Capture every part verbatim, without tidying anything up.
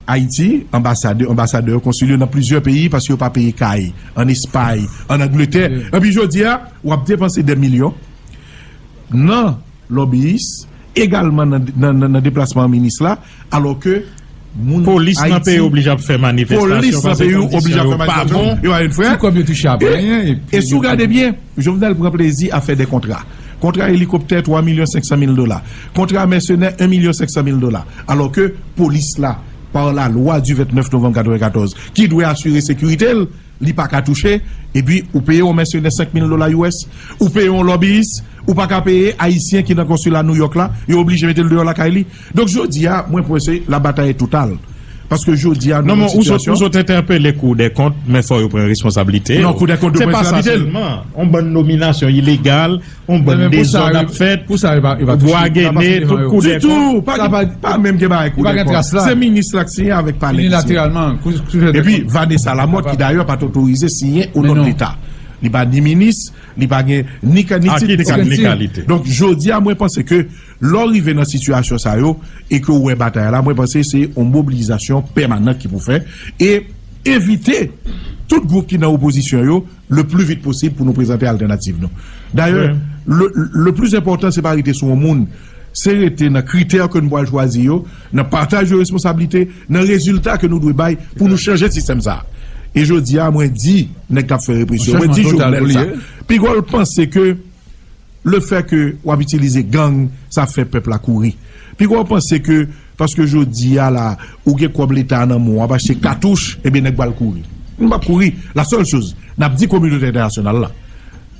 Ayiti, anbasadè, anbasadè, konsil yo nan plizyè peyi paske yo pa peye kay, ann Espay, ann Angletè. Epi jodi a, w ap depanse dè milyon nan lòbiyis, egalman nan, nan, nan, nan deplasman minis la, alò ke moun Polis nan peyi oblije ap fè manifestasyon paske kondisyon yo pa bon. Yo pa jwenn frè. Ti kòb yo touche a pa anyen. E si w gade byen, Jovenel pran plezi a fè de kontra. Kontra elikoptè, twa milyon senk san mil dola. Kontra mèsenè, en milyon senk san mil dola. Alò ke polis la, pa lalwa di vennèf novanm katrevenkatòz, ki dwe asire sekirite l, li pa ka touche, epi ou peye yon mèsenè senk mil dola U S, ou peye yon lòbiyis, ou pa ka peye Ayisyen ki nan konsila Nouyòk la, yo oblije mete l deyò lakay li. Donk, jodi a, mwen panse la bataille est totale. Paske jodi a, nou nan yon sitiyasyon. Non, men ou sot entèpele Cour des comptes, men fò yo pran responsablite yo. Non, Cour des comptes dwe pran responsablite l. Se pa sa sèlman. Yon bann nominasyon ilegal, yon bann dezòd ap fèt, bwa gene, tout Cour des comptes. Ditou, pa, pa menm gen bagay Cour des comptes. Se minis la k siyen avèk palè ki siyen. Epi, Vanessa Lamothe, ki dayè pa t otorize siyen o non de Leta. Li pa ni minis, li pa gen ni ka-, ni tit, ni kalite. Donk, jodi a, mwen panse ke lè w rive nan sitiyasyon sa yo, e ke w wè batay la, mwen panse se yon mobilizasyon pèmanan ki pou fè, e evite tout gwoup ki nan opozisyon yo, le pli vit posib pou nou prezante altènativ nou. Dayè, le, le pli enpòtan, se pa rete sou yon moun, se rete nan kritè ke nou pral chwazi yo, nan pataj de responsablite, nan rezilta ke nou dwe bay pou nou chanje sistèm sa. E jodi a, mwen di nèg k ap fè represyon, mwen di Jovenel sa. Piga w panse ke lefètke w ap itilize gang, sa fè pèp la kouri. Piga w panse ke paske jodi a la, ou gen kòb Leta nan men w, w ap achte katouch, ebyen nèg pral kouri. Nou p ap kouri. La sèl choz, n ap di kominote entènasyonal la.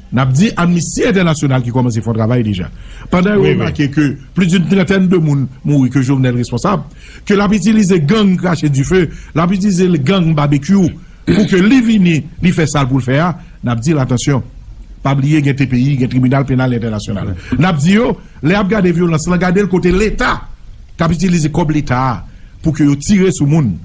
N ap di Amnisti Entènasyonal ki kòmanse fè yon travay deja. Pandan yo remake ke plis d'une trentaine de moun mouri, ke Jovenel responsab, ke l ap itilize gang krache dife, l ap itilize gang babekyou, pou ke li vini, li fè sa l pou l fè a, n ap di l, atansyon. Pa bliye gen T P I, gen Tribinal Penal Entènasyonal. N ap di yo, lè y ap gade vyolans lan, gade l kote Leta k ap itilize kòb Leta a pou ke yo tire sou moun.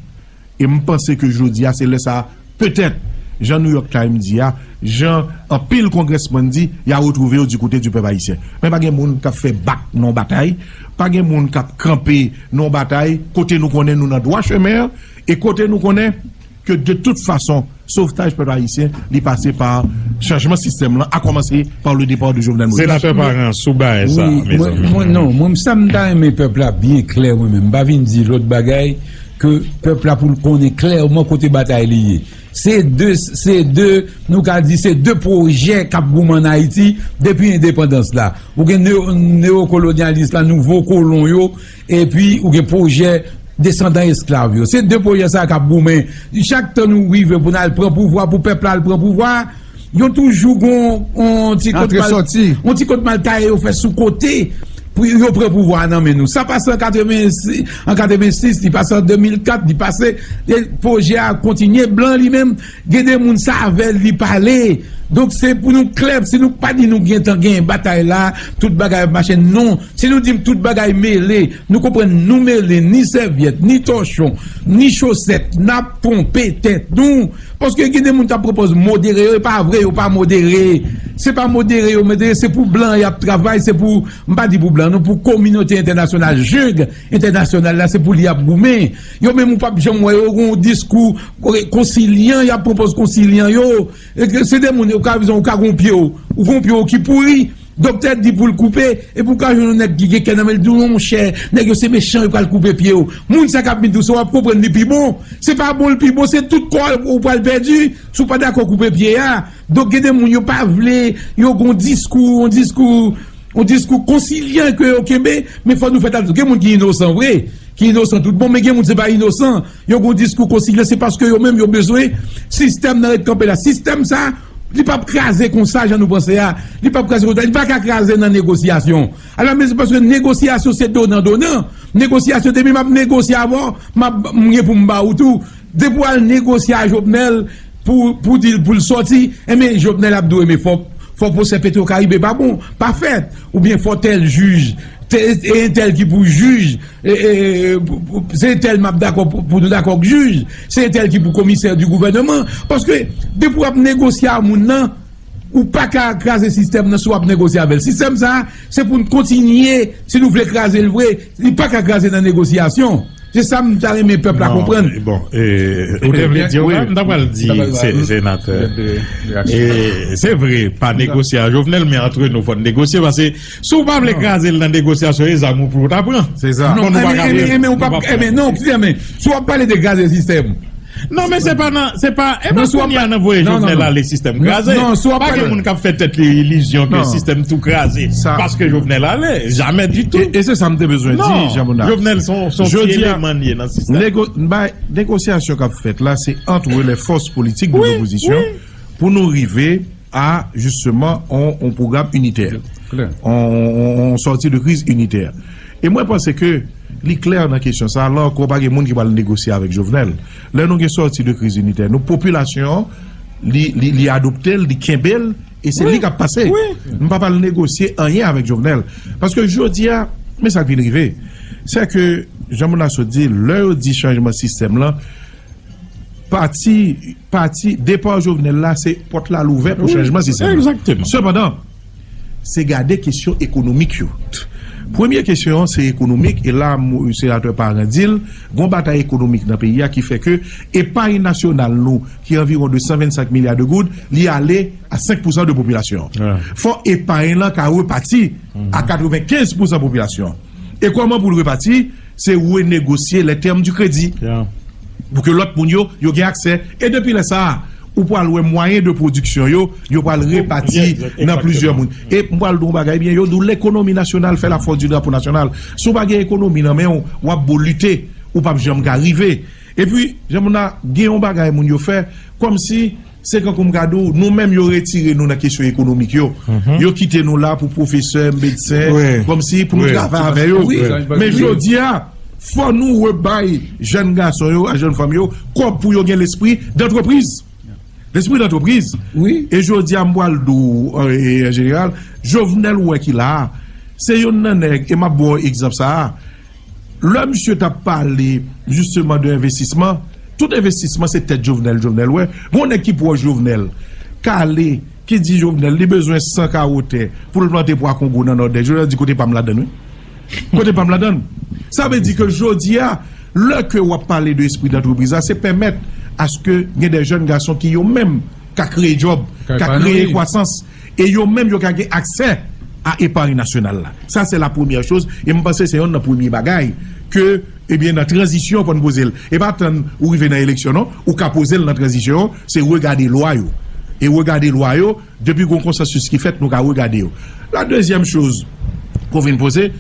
E m panse ke jodi a, se lè sa a, petèt, jan New York Times di a, jan anpil kongrèsmann di, y a retrouvé yo du côté du peuple haïtien. Men pa gen moun k ap fè bak nan yon batay, pa gen moun k ap kanpe nan yon batay, kote nou konnen nou nan dwa chemen an, e kote nou konnen ke de tout fason, sovtaj pèp ayisyen, li pase pa chanjman sistèm lan, a kòmanse pa le départ de Jovenel Moïse. Senatè Parens, sou bagay sa, mezanmi. Mwen, non, mwen, sa m ta renmen pèp la byen klè, mwen menm. M pa vin di lòt bagay ke pèp la pou l konnen klèman kote batay li ye. Se de, se de, nou ka di se de pwojè k ap goumen ann Ayiti depi endepandans la. Ou gen neo-, neokolonyalis la, nouvo kolon yo, epi ou gen pwojè desandan esklav yo. Se de pwojè sa k ap goumen. Chak tan nou rive pou n al pran pouvwa, pou pèp la al pran pouvwa, yo toujou gon yon ti kote mal, yon ti kote mal taye yo fè sou kote pou yo pran pouvwa a nan men nou. Sa pase an katrevensis, an katrevensis, li pase an de mil kat, li pase, e pwojè a kontinye, blan li menm, gen de moun sa avè l li pale. Donk se pou nou klè, si nou pa di nou gentan gen batay la, tout bagay ap mache, non. Si nou di m tout bagay mele, nou konprann nou mele, ni sèvyèt, ni tòchon, ni chosèt, n ap twonpe tèt nou. Paske gen de moun k ap pwopoze modere yo, e pa vre, yo pa modere. Se pa modere yo modere, se pou blan y ap travay, se pou, m pa di pou blan, non, pou kominote entènasyonal, jeng entènasyonal la, se pou li y ap goumen. Yo menm ou p ap janm wè yo gon diskou konsilyan, y ap pwopoze konsilyan yo. E ke se de moun, ou ka, ou ka gon pye w, ou gon pye w ki pouri, doktè di pou l koupe, epi ou ka jwenn yon nèg ki gen kè nan men l, di w, "Non, monchè, nèg yo se mechan, yo pral koupe pye w." Moun sa k ap vin di w sa, w ap konprann li pi bon. Se pa bon l pi bon, se tout kò w ou pral pèdi, si w pa dakò koupe pye a. Donk, gen de moun, yo pa vle, yo gon diskou, yon diskou, yon diskou konsilyan ke yo kenbe, men fò nou fè atann. Gen moun ki inosan vre, ki inosan tout bon, men gen moun se pa inosan. Yo gon diskou konsilyan, se paske yo menm yo bezwen sistèm nan ret kanpe la. Sistèm sa, li p ap kraze konsa jan nou panse a. Li p ap kraze konsa, li pa ka kraze nan negosyasyon. Ala men se paske negosyasyon se donan donan. Negosyasyon, depi m ap negosye avè w, m ap, m gen pou m ba ou tou. Depi w al negosye a Jovenel pou, pou di l pou l sòti, enben Jovenel ap di w, enben fò, fò pwosè Petwokaribe pa bon, pa fèt, oubyen fò tèl jij, te, e entèl ki pou jij, e, e, e, pou, pou, se entèl m ap dakò pou, pou nou dakò ak jij, se entèl ki pou komisè di gouvèneman. Paske depi w ap negosye a moun nan, ou pa ka kraze sistèm nan si w ap negosye avè l. Sistèm sa a, se pou n kontinye, si nou vle kraze l vre, li pa ka kraze nan negosyasyon. Se sa m ta renmen pèp la konprann. Bon, ou te vle di, ou pa, m ta pral di, senatè. E, se vre, pa negosye a Jovenel, men antre nou, fò n negosye, paske si w pa vle kraze l nan negosyasyon, e zam ou pou w ta pran. Se sa. Non, men, men, men, ou pa, men, non, kite, men, si w ap pale de kraze sistèm, non, men se pa nan, se pa, e pa kounye a nan voye Jovenel ale sistèm kraze. Pa gen moun k ap fè tèt li ilizyon ke sistèm tou kraze paske Jovenel ale. Jamè ditou. E se sa m te bezwen di, Jean Monard. Jovenel se yon ti eleman li ye nan sistèm. Negosyasyon k ap fèt la, se entre les forces politiques de l'opposition pou nou rive a, justement, on, on pwogram initè. On, on, on sortie de crise unitaire. E mwen panse ke li klè nan kesyon sa a, la ankò, pa gen moun ki pral negosye avèk Jovenel. Lè nou gen sortie de crise unitaire, nou, popilasyon an, li, li, li adopte l, li kenbe l, e se li k ap pase. M pa pral negosye anyen avèk Jovenel. Paske jodi a, men sa k vin rive, se ke, jan moun la sot di, lè yo di chanjman sistèm lan, pati, pati, depa Jovenel la, se pòt la louvè pou chanjman sistèm lan. Sepandan, se gade kesyon ekonomik yo. Premye kesyon an, se ekonomik, e la, senatè Parent di l, gon batay ekonomik nan peyi a ki fè ke epay nasyonal nou, ki anviwon de san vennsenk milya de goud, li ale a senk pousan de popilasyon an. Fò epay lan ka repati a katrevenkenz pousan popilasyon an. E kòman pou l repati? Se renegosye les termes du crédit. Pou ke lòt moun yo, yo gen aksè. E depi lè sa a, ou pral wè mwayen de pwodiksyon yo, yo pral repati nan plizyè moun. E m pral di w yon bagay byen, yo di w lekonomi nasyonal fè lafòs di drapo nasyonal. Si w pa gen ekonomi nan men w, w ap bolite, ou p ap janm ka rive. Epi, jan moun a, gen yon bagay moun yo fè, kòmsi se kankou m ka di w, nou menm yo retire nou nan kesyon ekonomik yo. Yo kite nou la pou pwofesè, medsen, kòmsi pou nou travay avè yo. Men jodi a, fò nou rebay jèn gason yo a jèn fanm yo kòb pou yo gen lespri dantrepriz. Lespri dantrepriz. E jodi a, m pral di w, an jeneral, Jovenel ou wè ki la a, se youn nan nèg, e m ap ba w egzanp sa a, lè misye t ap pale, jisteman, de envestisman, tout envestisman se tèt Jovenel, Jovenel wè. Gon nèg ki pwòch Jovenel, k ale, ki di Jovenel, li bezwen san kawo tè pou l plante pwa Kongo nan Nòdès. Jovenel di, kote pa m ladann, wi. Kote pa m ladann. Sa vle di ke jodi a, lè ke w ap pale de espri dantrepriz la, se pèmèt aske gen de jèn gason ki yo menm ka kreye djòb, ka kreye kwasans, e yo menm yo ka gen aksè a epay nasyonal la. Sa se la premyè choz, e m panse se yonn nan premye bagay ke, ebyen, nan tranzisyon pou n poze l. E pa tann ou rive nan eleksyon non, ou ka poze l nan tranzisyon, se regade lwa yo. E regade lwa yo, depi gon konsansis ki fèt, nou ka regade yo. La dezyèm choz ke w vin poze,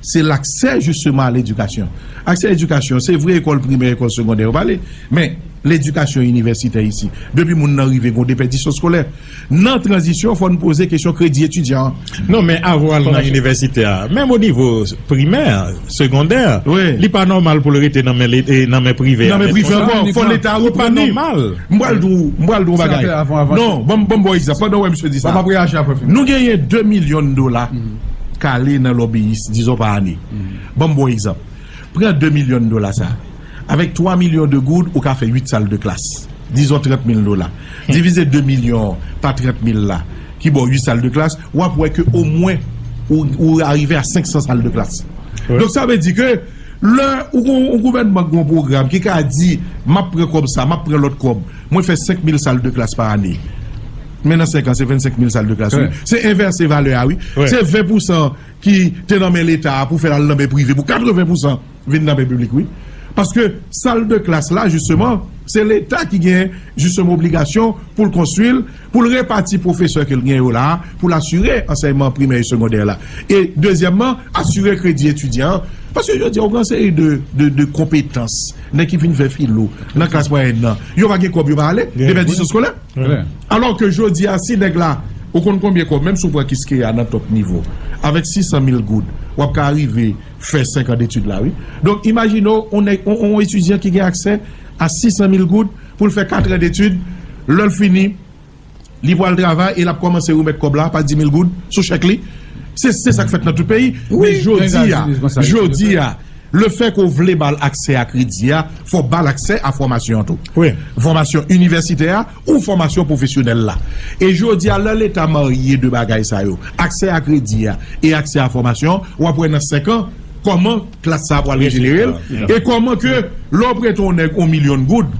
se laksè, jisteman, a ledikasyon. Aksè a ledikasyon, se vre, ekòl primè, ekòl segondè, yo pale, men ledikasyon inivèsitè isi, depi moun nan rive, gon depèdisyon eskolè. Nan tranzisyon, fò n poze kesyon kredi etidyan an. Non, men avan w al nan inivèsitè a, menm o nivo primè, segondè, li pa nòmal pou l rete nan men, nan men prive a. Nan men prive ankò, fò Leta reprann li. M pral di w, m pral di w yon bagay. Non, ban m, ban m ba w egzanp. Pandan w wè misye di sa. Nou genyen de milyon dola k ale nan lòbiyis, dizon, pa ane. Ban m ba w egzanp. Pran de milyon dola sa. Avèk twa milyon de goud, ou ka fè uit sal de klas. Dizon trant mil dola. Divize de milyon pa trant mil la, ki ba w uit sal de klas, w ap wè ke omwen ou, ou arive a senk san sal de klas. Donk, sa vle di ke lè ou gon, yon gouvènman ki gon pwogram ki ka di, m ap pran kòb sa, m ap pran lòt kòb, mwen fè senk mil sal de klas pa ane. Men nan senk an, se vennsenk mil sal de klas, wi. Se envèse valè a, wi. Se ven pousan ki te nan men Leta a pou fè l al nan men prive pou katreven pousan vin nan men piblik, wi. Paske sal de klas la, jisteman, se Leta ki gen, jisteman, obligasyon pou l konstwi l, pou l repati pwofesè ke l gen yo la, pou l asire ansèyman primè e segondè la. E dezyèmman, asire kredi etidyan an. Paske jodi a, yon gran seri de, de, de konpetans, nèg ki fin fè filo nan klas mwayèn nan, yo pa gen kòb, yo pa ale, depèdisyon eskolè. Alò ke jodi a, si nèg la, ou konn konbyen kòb, menm si w pran Kiskeya nan top nivo, avèk sis san mil goud, w ap ka rive fè senk an detid la, wi. Donk, imajine w, yon nèg, yon, yon etidyan ki gen aksè a sis san mil goud pou l fè kat an detid, lè l fini, li pral travay e l ap kòmanse remèt kòb la pa dis mil goud sou chèk li. Se, se sa k fèt nan tout peyi. Men jodi a, jodi a, lefètke w vle ba l aksè a kredi a, fò w ba l aksè a fòmasyon an tou. Fòmasyon inivèsitè a ou fòmasyon pwofesyonèl la. E jodi a, lè Leta marye de bagay sa yo, aksè a kredi a e aksè a fòmasyon, w ap wè nan senk an, kòman klas sa a pral rejenere l, e kòman ke lè w prete yon nèg yon milyon goud,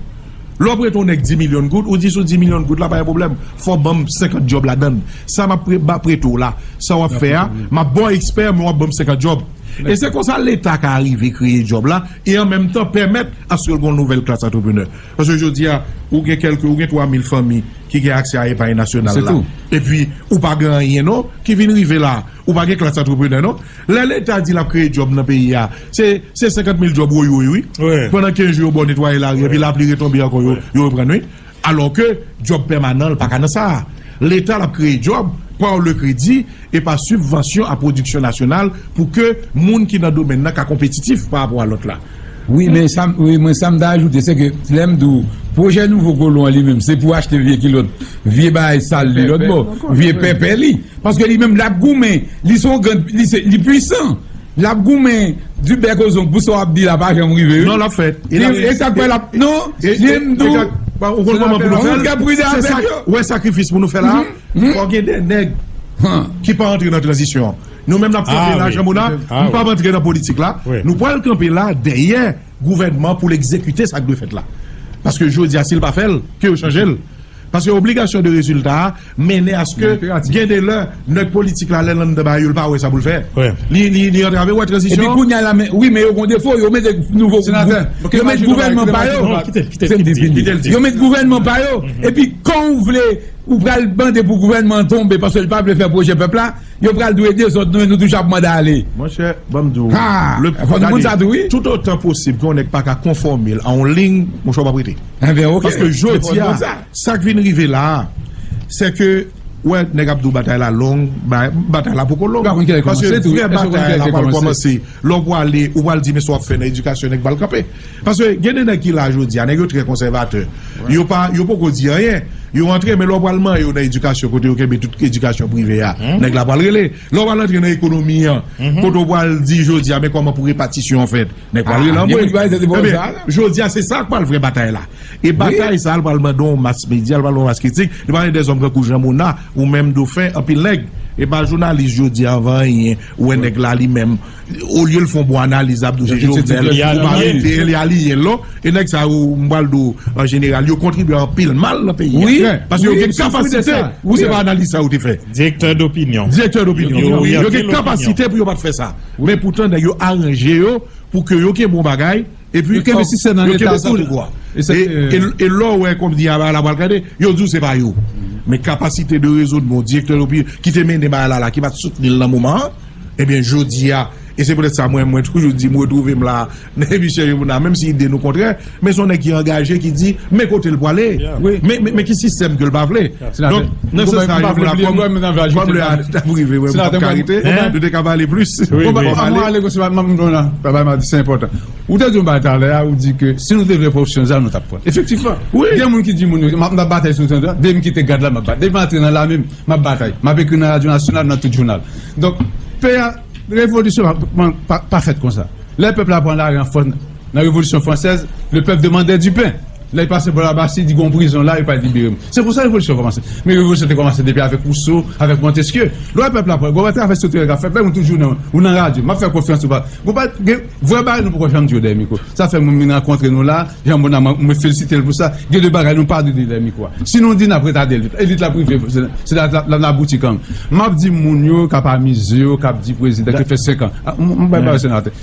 lè w prete yon nèg di milyon goud, ou di sou di milyon goud la pa gen pwoblèm, fò w ban m senkant djòb ladan l. Sa m ap pre- ba- prete w la, sa w ap fè a, m ap ba w ekspè, men w ap ban m senkant djòb. E se konsa Leta ka rive kreye djòb la, e an menm tan pèmèt aske l gen yon nouvèl klas antreprenè. Paske jodi a, ou gen kèlke, ou gen twa mil fanmi ki gen aksè a epay nasyonal la. Epi, ou pa gen anyen non, ki vin rive la. Ou pa gen klas antreprenè non. Lè Leta di l ap kreye djòb nan peyi a, se se senkant mil djòb woy woy wi. Pandan kenz jou yo ba w netwaye lari, epi lapli retonbe ankò, yo yo reprann wi. Alò ke djòb pèmanan l pa ka nan sa a. Leta l ap kreye djòb pa le kredi e pa sibvansyon a pwodiksyon nasyonal pou ke moun ki nan domèn nan ka konpetitif pa rapò a lòt la. Wi, men sa m- wi, mwen sa m ta ajoute se ke lè m di w pwojè nouvo kolon an li menm se pou achte vye kilòt, vye bagay sal li lòtbò, vye pèpè li. Paske li menm l ap goumen, li se yon grenn, li se, li pwisan. L ap goumen di bèk ozonk pou sa w ap di la pa janm rive wi. Non, l ap fèt. E sa k fè l ap non, li m di w, ou konn kòman pou nou fè l? Se sa, wè sakrifis pou nou fè la. Fò gen de nèg ki pa antre nan tranzisyon. Nou menm n ap kanpe la, Jean Mona, nou p ap antre nan politik la. Nou pral kanpe la dèyè gouvènman pou l egzekite sa k dwe fèt la. Paske jodi a, si l pa fè l, ke yo chanje l. Paske obligasyon de rezilta a mennen aske gen de lè nèg politik la lè l anndan bagay yo l pa wè sa pou l fè. Li li li antrave wè tranzisyon. Epi kounye a la men wi men yo gon defo yo mete nouvo yo met gouvènman pa yo. Yo met gouvènman pa yo. Epi kan ou vle ou pral mande pou gouvènman tonbe paske l pa vle fè pwojè pèp la. Yo pral dwe dezòd nou e nou toujou ap mande ale. Monchè, ban m di w, fò nou konn sa tou wi. Tout otan posib ke yon nèg pa ka konfòme l a yon liy, monchè, w p ap rete. Paske jodi a, sa k vin rive la a, se ke, wè, nèg ap di w batay la long, batay la poko long. Paske vrè batay la pral kòmanse lè w pral, ou pral di men sa w ap fè nan edikasyon, nèg pral kanpe. Paske gen de nèg ki la jodi a, nèg yo trè konsèvatè. Yo pa, yo poko di anyen. Yo antre, men lè w pral manyen yo nan edikasyon, kote yo kenbe tout edikasyon prive a, nèg la pral rele. Lè w pral antre nan ekonomi an, kote w pral di jodi a, men kòman pou repatisyon an fèt, nèg pral rele anmwe. Ebyen, jodi a, se sa k pral vrè batay la. E batay sa a, l pral mande yon mas medya, l pral yon mas kritik, li pral mande dèzòm tankou Jean Mona, ou menm Dofen, anpil nèg. E pa jounalis jodi a, anvan anyen, ou wè nèg la li menm, olye l fè yon bon analiz, l ap di w se Jovenel, ou pa rete, li aliyen l non. E nèg sa yo, m pral di w, an jeneral, yo kontribye anpil mal nan peyi a. Paske yo gen kapasite, ou se pa analiz sa yo te fè. Direktè dopinyon. Direktè dopinyon. Yo gen kapasite pou yo pa t fè sa. Men poutan, nèg yo aranje yo pou ke yo kenbe yon bagay, epi yo kenbe sistèm nan leta tou. E lè w wè kòmdi a bagay la pral gade, yo di w se pa yo. Men kapasite de rezonman yon direktè dopinyon ki te mennen bagay la la, ki pa t soutni l nan moman an, ebyen, jodi a, e se poutèt sa mwen, mwen toujou di, m retwouve m la nan emisyon yo, menm si ide nou kontrè, men se yon nèg ki angaje, ki di, men kote l pwale, men, men, men ki sistèm ke l pa vle. Donk, nan sans sa, yo la, kòm, kòm lè a t ap rive, mwen, m p ap ka rete, nou te ka pale plis. Bon, ba, avan ale, se pa, m, m, m, la, pa, pa, m di, se enpòtan. Ou te di yon bagay talè a, ou di ke si nou te vle pwofesyonèl, nou t ap pran. Efektivman. Gen moun ki di moun yo, m ap, m ap batay sou teren, depi m kite gad la, m ap batay. Depi m antre nan lame, m ap batay. M ap ekri nan radyo nasyonal, nan tout jounal. Donk, peyi a, revolisyon pa, pa, pa fèt konsa. Lè pèp la pran lari an fòs, nan revolisyon fransèz, le peuple demandait du pain. Lè l pase bò Labastid, li gon prizon la, yo pa libere m. Se konsa revolisyon kòmanse. Men revolisyon te kòmanse depi avèk Rousseau, avèk Montesquieu. Lè w wè pèp la pran, gwo batay avèk sou teren k ap fèt, lè moun toujou nan, ou nan radyo. M ap fè konfyans ou pa. Gwo bat, gen, vrè bagay nou poko janm di yo dèyè mikwo. Sa fè mwen vin rankontre nou la, Jean Mona, mwen, mwen felisite l pou sa. Gen de bagay nou pa dwe di dèyè mikwo a. Si nou di n ap retade elit, elit la prive, se, se la, la, la, la bouti kanm. M ap di moun yo k ap amize yo, k ap di prezidan ki fè senk an. Ah, m, m bay pawòl senatè.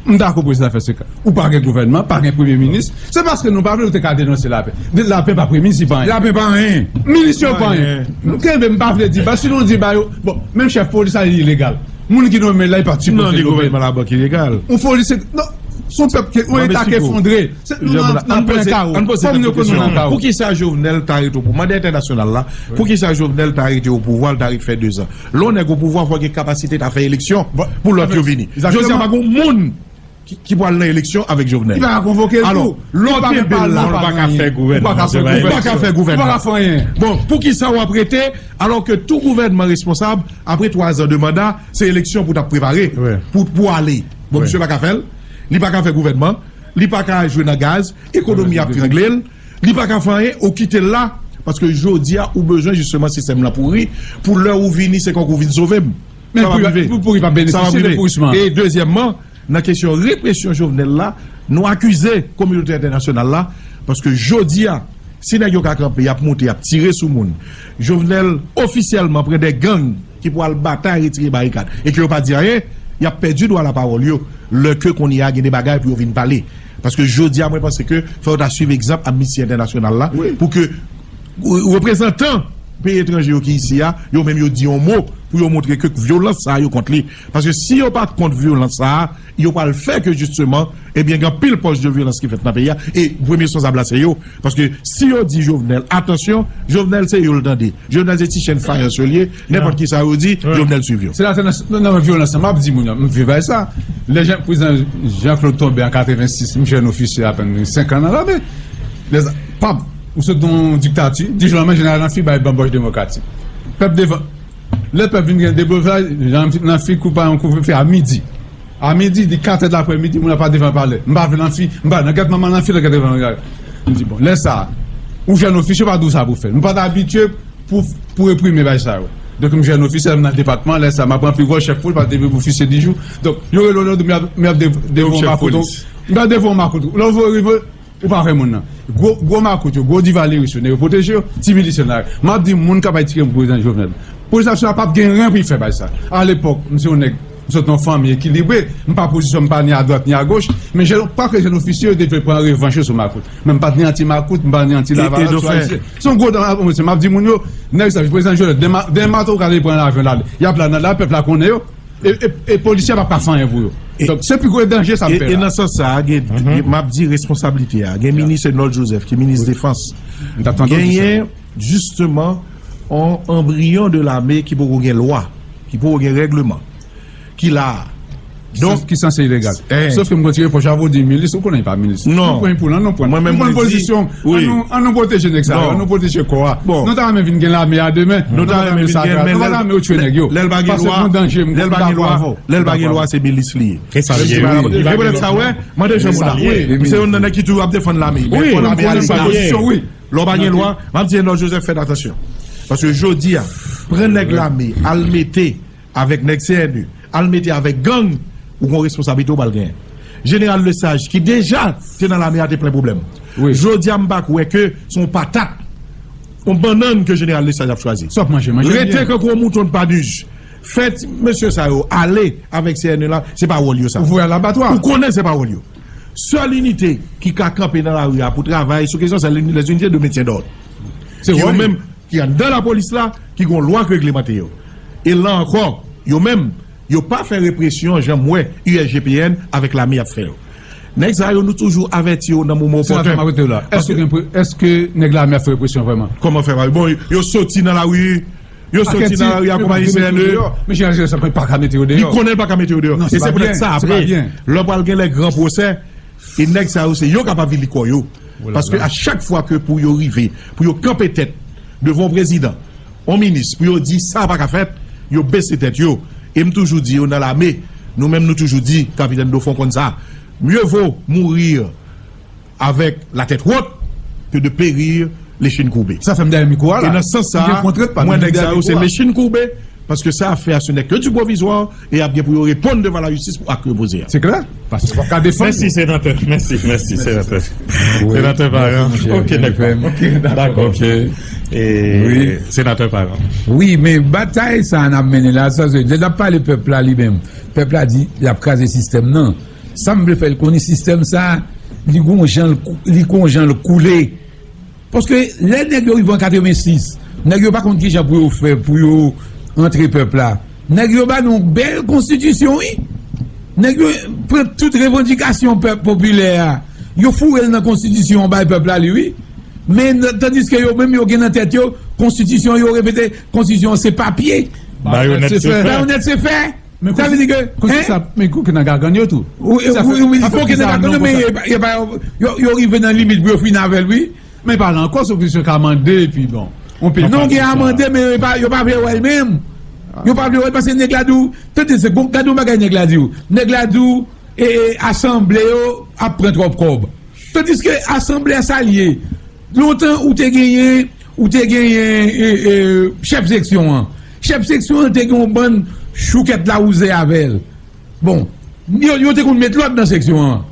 M dakò prezidan fè senk an. Ou pa gen gouvènman, pa gen premye minis. Se paske nou pa vle nou te ka denonse lapè. De lapè pa premye minis, li pa anyen. Lapè pa anyen. Minis yo pa anyen. Nou kenbe, m pa vle di, paske si nou di ba yo, bon, menm chèf polis la, li ilegal. Moun ki nonmen la, li pa t sipoze nonmen. Non, li gouvènman labank ilegal. Yon polis, non, se yon pèp ke, yon eta k efondre. Se nou nan, nan plen kawo. Fòk nou rekonèt nou nan kawo. Poukisa Jovenel ta rete o pouvwa? Mande entènasyonal la, poukisa Jovenel ta rete o pouvwa, l ta ret fè dezan? Lè yon nèg o pouvwa, fò gen kapasite ta fè eleksyon pou lòt yo vini. Jodi a, pa gen moun ki, ki pral nan eleksyon avèk Jovenel. Li pa ka konvoke l tou. Alò, lè w kenbe l la, ou pa ka fè gouvènman. Ou pa ka fè gouvènman. Ou pa ka fè anyen. Bon, poukisa w ap rete, alò ke tou gouvènman responsab, apre twa zan de manda, se eleksyon pou t ap prepare, pou, pou ale. Bon, misye pa ka fè l. Li pa ka fè gouvènman. Li pa ka jwe nan gaz. Ekonomi ap trangle l. Li pa ka fè anyen. Ou kite l la. Paske jodi a, ou bezwen jisteman sistèm lan pouri. Pou lè ou vini, se kòk ou vin sove m. Sa p ap rive. Pou, pou li pa benefisyè de pourisman. E dezyèmman, Nan kesyon represyon Jovenel la, nou akize kominote entènasyonal la, paske jodi a, si nèg yo ka kanpe, y ap moute, y ap tire sou moun. Jovenel ofisyèlman pran de gang ki pou al batay, retire barikad, e ke yo pa di anyen, y ap pèdi dwa lapawòl yo, lè ke kounye a gen de bagay pou yo vin pale. Paske jodi a, mwen panse ke fò yo ta swiv egzanp Amnisti Entènasyonal la, pou ke reprezantan peyi etranje yo ki isi a, yo menm yo di yon mo pou yo montre ke vyolans sa a yo kont li. Paske si yo pa t kont vyolans sa a, yo pral fè ke jisteman, ebyen, gen anpil pòs de vyolans ki fèt nan peyi a. E premye responsab la se yo. Paske si yo di Jovenel, atansyon, Jovenel se yo l tande. Jovenel se ti chen fayans yo l ye. Nenpòt ki sa yo di, Jovenel swiv yo. Se la, se nan, nan, nan vyolans lan, m ap di moun yo, m viv avèk sa. Lè Jean, prezidan Jean Claude tonbe an katrevensis, m jèn ofisye apenn, senk an nan lame. Lè, pam, ou sot nan yon diktati, di jou lanmen, jeneral Lanfi bay banbòch demokratik. Pèp devan, lè pèp vin gen deblozay, Jean Lanfi koupe yon kouvrefe a midi. A midi, li kat è d aprèmidi, moun ap pale devan palè. M pa vle Lanfi, m pa nan gèt manman Lanfi, nan gèt devan. M di, bon, lè sa a, ou jèn ofisye, pa di w sa pou fè. Nou pa t abitye pou, pou reprime bagay sa yo. Donk, m jèn ofisye, m nan depatman, lè sa a, m ap ranpli wòl chèf polis, pa t depi pou ofisye di jou. Donk, yo rele w, m ap, m ap de-, devwa makout. M ap devwa makout. Lè w rive, ou pa fè moun nan. Gwo, gwo makout yo, gwo divaleris yo, nèg yo pwoteje yo, ti milisyen nan. M ap di moun k ap bay tiket pou prezidan Jovenel. Polis nasyonal p ap gen ren pou l fè bagay sa. Alepòk, m se yon nèg, m sot nan yon fanmi ekilibre, m pa pozisyon, m pa ni adwat ni agoch, men jèn, pa ke jèn ofisye yo te vle pran revanch yo sou makout. Men m pa t ni anti makout, m pa ni anti lavalas, sou ayisyen. Se yon gwo dan, m ap di moun yo, nèg sa, prezidan Jovenel, demen, demen maten ou ka pran lavyon l ale. Y ap la nan la, pèp la konnen yo. E, e, e polisye a p ap ka fè anyen pou yo. Donk, se pi gwo danje sa m fè la. E nan sans sa a, gen, m ap di responsablite a. Gen minis Arnold Joseph, ki minis defans. Genyen, jisteman, yon anbriyon de lame ki poko gen lwa, ki poko gen règleman, ki la a. Donk, ki sanse ilegal. Sof ke m kontinye pou Javo di milis, ou konnen li pa milis. Non. Nou pran pou l, an nou pran. Mwen menm, mwen di, wi. An nou, an nou pwoteje nèg sa yo, an nou pwoteje kò a. Bon. Nou ta renmen vin gen lame a demen. Nou ta renmen vin gen, men lè l pa gen lwa, lè l pa gen lwa, se milis li ye. Se sa li ye. Se poutèt sa, wè, mande Jean Moulin. M se youn nan nèg ki toujou ap defann lame. Wi, men fò lame a li la. Lè w pa gen lwa, m ap di Arnold Joseph, fè atansyon. Paske jodi a, pran nèg lame, al mete avèk nèg C N E, al mete avèk gang, ou gon responsablite ou pral genyen. Jeneral Lesage, ki deja te nan lame a, te plen pwoblèm. Jodi a, m pa kwè ke se yon patat, yon bannann ke Jeneral Lesage ap chwazi. Sa w ap manje, manje l byen. Rete kankou yon mouton de Paduge. Fè ti mesye sa yo ale avèk C N E la, se pa wòl yo sa. Ou voye al abatwa. Ou konnen se pa wòl yo. Sèl inite ki ka kanpe nan lari a pou travay sou kesyon sa, se les unités de maintien d'ordre. Se yo menm ki anndan lapolis la, ki gon lwa k reglemante yo. E la ankò, yo menm, yo pa fè represyon jan m wè U S G P N avèk lame ap fè yo. Nèg sa yo, nou toujou avèti yo nan moman opòtèn. Senatè, m ap rete w la. Èske gen pre-, èske nèg lame ap fè represyon vrèman? Kòman fè pa? Bon, yo soti nan lari, yo soti nan lari a konpayi C N E. Men Jean Joseph pa ka mete yo deyò. Li konnen l pa ka mete yo deyò. E se poutèt sa, apre, lè w pral gen lè gran pwosè, e nèg sa yo, se yo k ap avili kò yo. Paske a chak fwa ke pou yo rive, pou yo kanpe tèt devan yon prezidan, yon minis, pou yo di sa pa ka fèt, yo bese tèt yo. E m toujou di yo nan lame, nou menm nou toujou di, Kapitèn Dofon konn sa, mieux vaut mourir avec la tête haute que de périr l'échine courbée. Sa fè m dèyè mikwo a la. E nan sans sa a, mwen nèg sa yo se l'échine courbée, paske sa a fè a ce n'est que du provisoire, e y ap gen pou yo reponn devan lajistis pou ak yo poze a. Se klè? Paske w ap ka defann. Mèsi, senatè. Mèsi, mèsi, senatè. Senatè Parent. Ok, dakò. Ok, dakò. Dakò, ok. E, senatè Parent. Wi, men batay sa a n ap mennen la, sa se, lè n ap pale pèp la li menm, pèp la di l ap kraze sistèm nan. Sa m vle fè l konnen, sistèm sa a, li gon jan l kou-, li gon jan l koule. Paske lè nèg yo rive an katrevensis, nèg yo pa konn kijan pou yo fè, pou yo antre pèp la. Nèg yo ba nou bèl konstitisyon, wi. Nèg yo pran tout revandikasyon pèp popilè a, yo foure l nan konstitisyon an, bay pèp la li, wi. Men, tandiske yo menm, yo gen nan tèt yo, konstitisyon, yo repete, konstitisyon se papye. Bayonèt se fè. Bayonèt se fè. Sa vle di ke, men kou ki nan gagann yo tou. Wi, wi, wi, wi, kou ki nan gagann yo, men yo, yo rive nan limit pou yo fini avè l, wi. Men pale ankò, se ofisyè ka mande, epi bon. Non, gen a mande, men yo pa, yo pa vle wè l menm. Yo pa vle wè l paske nèg la di w, tande se, gade yon bagay nèg la di w. Nèg la di w, e, e, asanble yo ap pran twòp kòb. Tandiske asanble a sa l ye. Lontan ou te genyen, ou te genyen, e, e, chèf seksyon an. Chèf seksyon an te gen yon bann choukèt lawouze avè l. Bon, Yo, yo te konn met lòd nan seksyon an.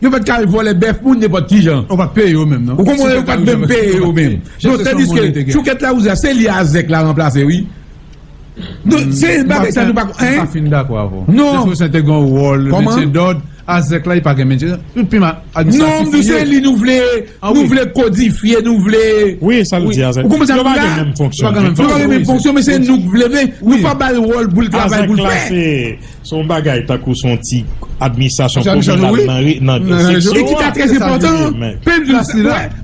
Yo pa t ka al vòlè bèf moun nenpòt ki jan. Ou pa t peye yo menm, non. Ou konprann, yo pa t menm peye yo menm. Donk, tandiske Chouquet Larose la, se li Azèk la ranplase, wi. Donk, se bagay sa nou pa, hein? M pa fin dakò avè w. Non. Sesosyen te gen yon wòl, metye dòd, Azèk la, li pa gen metye. Tout piman administratif. Non, m di se li nou vle, nou vle kodifye, nou vle. Wi, sa l di Azèk. Ou konprann sa m di la? Yo pa gen menm fonksyon, men se nou k vle, men nou pa ba l wòl pou l travay pou l fè. Se yon bagay tankou se yon ti administrasyon kominal nan re- nan seksyon an. E ki ta trè enpòtan.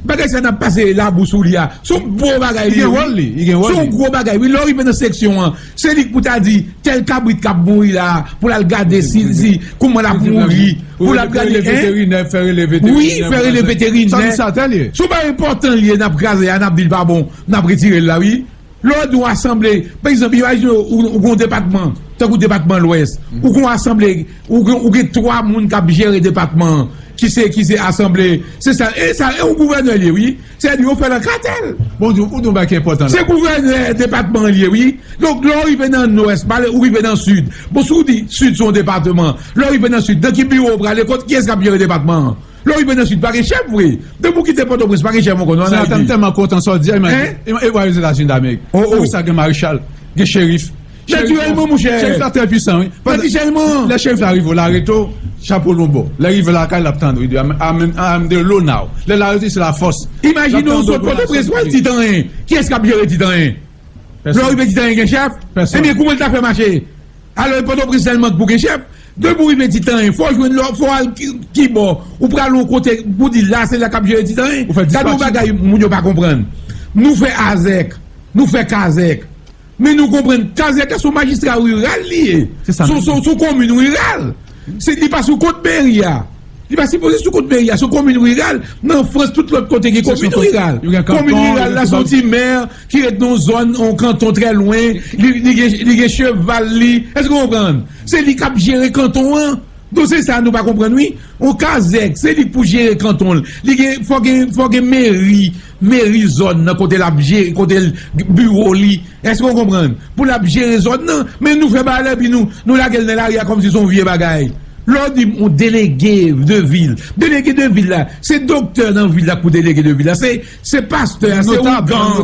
Bagay sa n ap pase labou sou li a. Se yon gwo bagay li ye, wi. Se yon gwo bagay, wi. Lè w rive nan seksyon an, se li k pou ta di tèl kabrit k ap mouri la, pou l al gade si, si kouman l ap mouri, pou l al gade, hein? Wi, fè rele veterinè. Se yon bagay enpòtan li ye, n ap kraze a, n ap di l pa bon, n ap retire l la, wi. Lè w di yon asanble, pa egzanp, imajine w, ou, ou gen yon depatman, tankou depatman Lwès, ou gen yon asanble, ou gen, ou gen twa moun k ap jere depatman an, ki se, ki se asanble, se sa, e sa, e yon gouvènè l ye, wi. Sètadi, yo fè l an katèl. Bon, ou di yon bagay ki enpòtan la. Se gouvènè depatman an l ye, wi. Donk, lè w rive nan Lwès, pale, ou rive nan Sid. Bon, si w di Sid se yon depatman, lè w rive nan Sid, nan ki biwo w prale, kot, kiyès k ap jere depatman an? Lè w rive nan Sid, pa gen chèf vre. Depi w kite Pòtoprens, pa gen chèf ankò, non, an Ayiti. Senatè, m tèlman kontan sa w di a, imajine. E, e, e, Etazini Damerik. Ou sa gen marichal, gen cherif. Natirèlman, monchè. Cherif la trè pwisan, wi. Natirèlman. Lè cherif la rive w, l arete w, chapo l yon bò. Lè rive lakay, l ap tande w, li di, I'm, I'm, I'm the law now. Lè l arete, se lafòs. Imajine w sot Pòtoprens, w al Ti Tanyen. Kiyès k ap jere Ti Tanyen? Lè w rive Ti Tanyen, gen chèf? Ebyen, kouman l ta fè mache? Alò, e Pòtoprens sèlman k pou gen chèf. Depi w rive Ti Tanyen, fò w jwenn lò, fò w al ki, ki bò. Ou pral yon kote pou di la, se la k ap jere Ti Tanyen. Gade yon bagay moun yo pa konprann. Nou fè Azèk, nou fè Kazèk. Men nou konprann Kazèk la se yon majistra riral li ye. Se yon, se yon, se yon komin riral. Se, li pa sou kont meri a. Li pa sipoze sou kont meri a, se yon komin riral. Nan Frans, tout lòt kote gen komin riral. Komin riral la, se yon ti mè ki ret nan yon zòn, yon kanton trè lwen, li, li gen, li gen cheval li. Èske w konprann? Se li k ap jere kanton an. Donk, se sa nou pa konprann, wi. Yon Kazèk, se li k pou jere kanton l. Li gen, fò gen, fò gen meri, meri zòn nan kote l ap jere, kote l, biwo li. Èske w konprann? Pou l ap jere zòn nan. Men nou fè bagay la, epi nou, nou lage l nan lari a kòmsi se yon vye bagay. Lè w di m yon delege de vil. Delege de vil la, se doktè nan vil la k pou delege de vil la. Se, se pastè a, se ougan.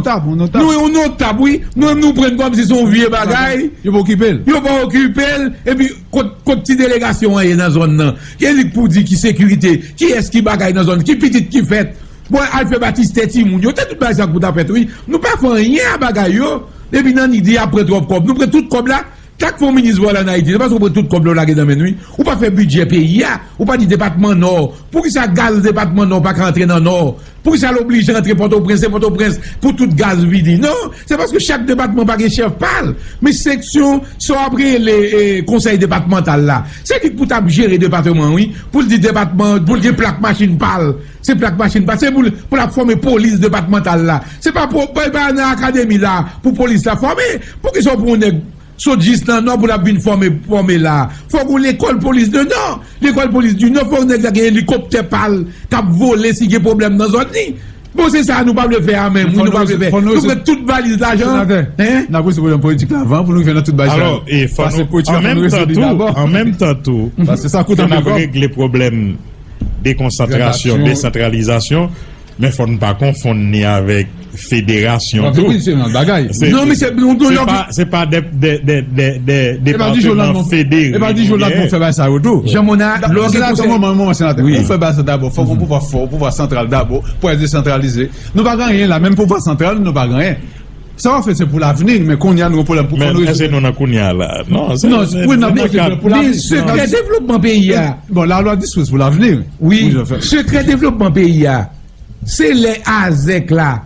Nou, yon notab, wi. Nou, nou pran l kòmsi se yon vye bagay. Yo pa okipe l. Yo pa okipe l. Epi, kot, kot ti delegasyon an ye nan zòn nan? Ki li k pou di ki sekirite? Kiyès ki bagay nan zòn? Ki pitit ki fèt? Bon, al fè batistè timoun yo. Se tout bagay sa k pou ta fèt, wi. Nou pa fè anyen a bagay yo. Epi nan nidi ap pran twòp kòb. Nou pran tout kòb la. Chak fwa yon minis vòlè ann Ayiti, se paske w pran tout kòb la w lage nan men l, wi. Ou pa fè bidjè peyi a, ou pa di depatman Nò. Poukisa gaz depatman Nò pa ka antre nan Nò? Poukisa l oblije antre Pòtoprens, se Pòtoprens pou tout gaz vini? Non, se paske chak depatman pa gen chèf pa l. Men seksyon, sa w ap rele, e, konsèy depatmantal la. Se li k pou t ap jere depatman an, wi. Pou l di depatman, pou l gen plak machin pa l. Se plak machin pa l. Se pou l, pou l ap fòme polis depatmantal la. Se pa pou, pa, pa nan akademi la pou polis la fòme. Poukisa w pran yon nèg sot jis nan Nò pou l ap vin fòme, fòme la. Fòk yon lekòl polis de Nò. Lekòl polis di Nò, fòk nèg la gen elikoptè pa l k ap vole si gen pwoblèm nan zòn li. Bon, se sa nou pa vle fè a menm, wi, nou pa vle fè. Nou pran tout valiz lajan. Senatè, n ap rezoud pwoblèm politik la avan pou nou rive nan tout bagay sa yo. Alò, e fò nou, an menm tan tou, an menm tan tou, fò n ap regle pwoblèm dekonsantrasyon, desantralizasyon. Men fò n pa konfonn ni avèk federasyon tou. Non, men se, se pa, se pa de, de, de, de, de depatman federe. E pa di Jovenel fè bagay sa yo tou. Jean Mona, lè w gen konsèy, senatè, ou fè bagay sa dabò, fòk yon pouvwa fò, yon pouvwa santral dabò, pou desantralize. Nou pa gen anyen la, menm pouvwa santral, nou pa gen anyen. Sa w ap fè, se pou lavni, men kounye a, nou gen pwoblèm pou fò nou rezolv. Men èske nou nan kounye a la? Non, se, non, se, wi, n ap poze pwoblèm pou lavni. Men sekrè devlopman peyi a. Bon, lalwa dispoze pou lavni. Wi, sekrè devlopman peyi a. Se lè Azèk la.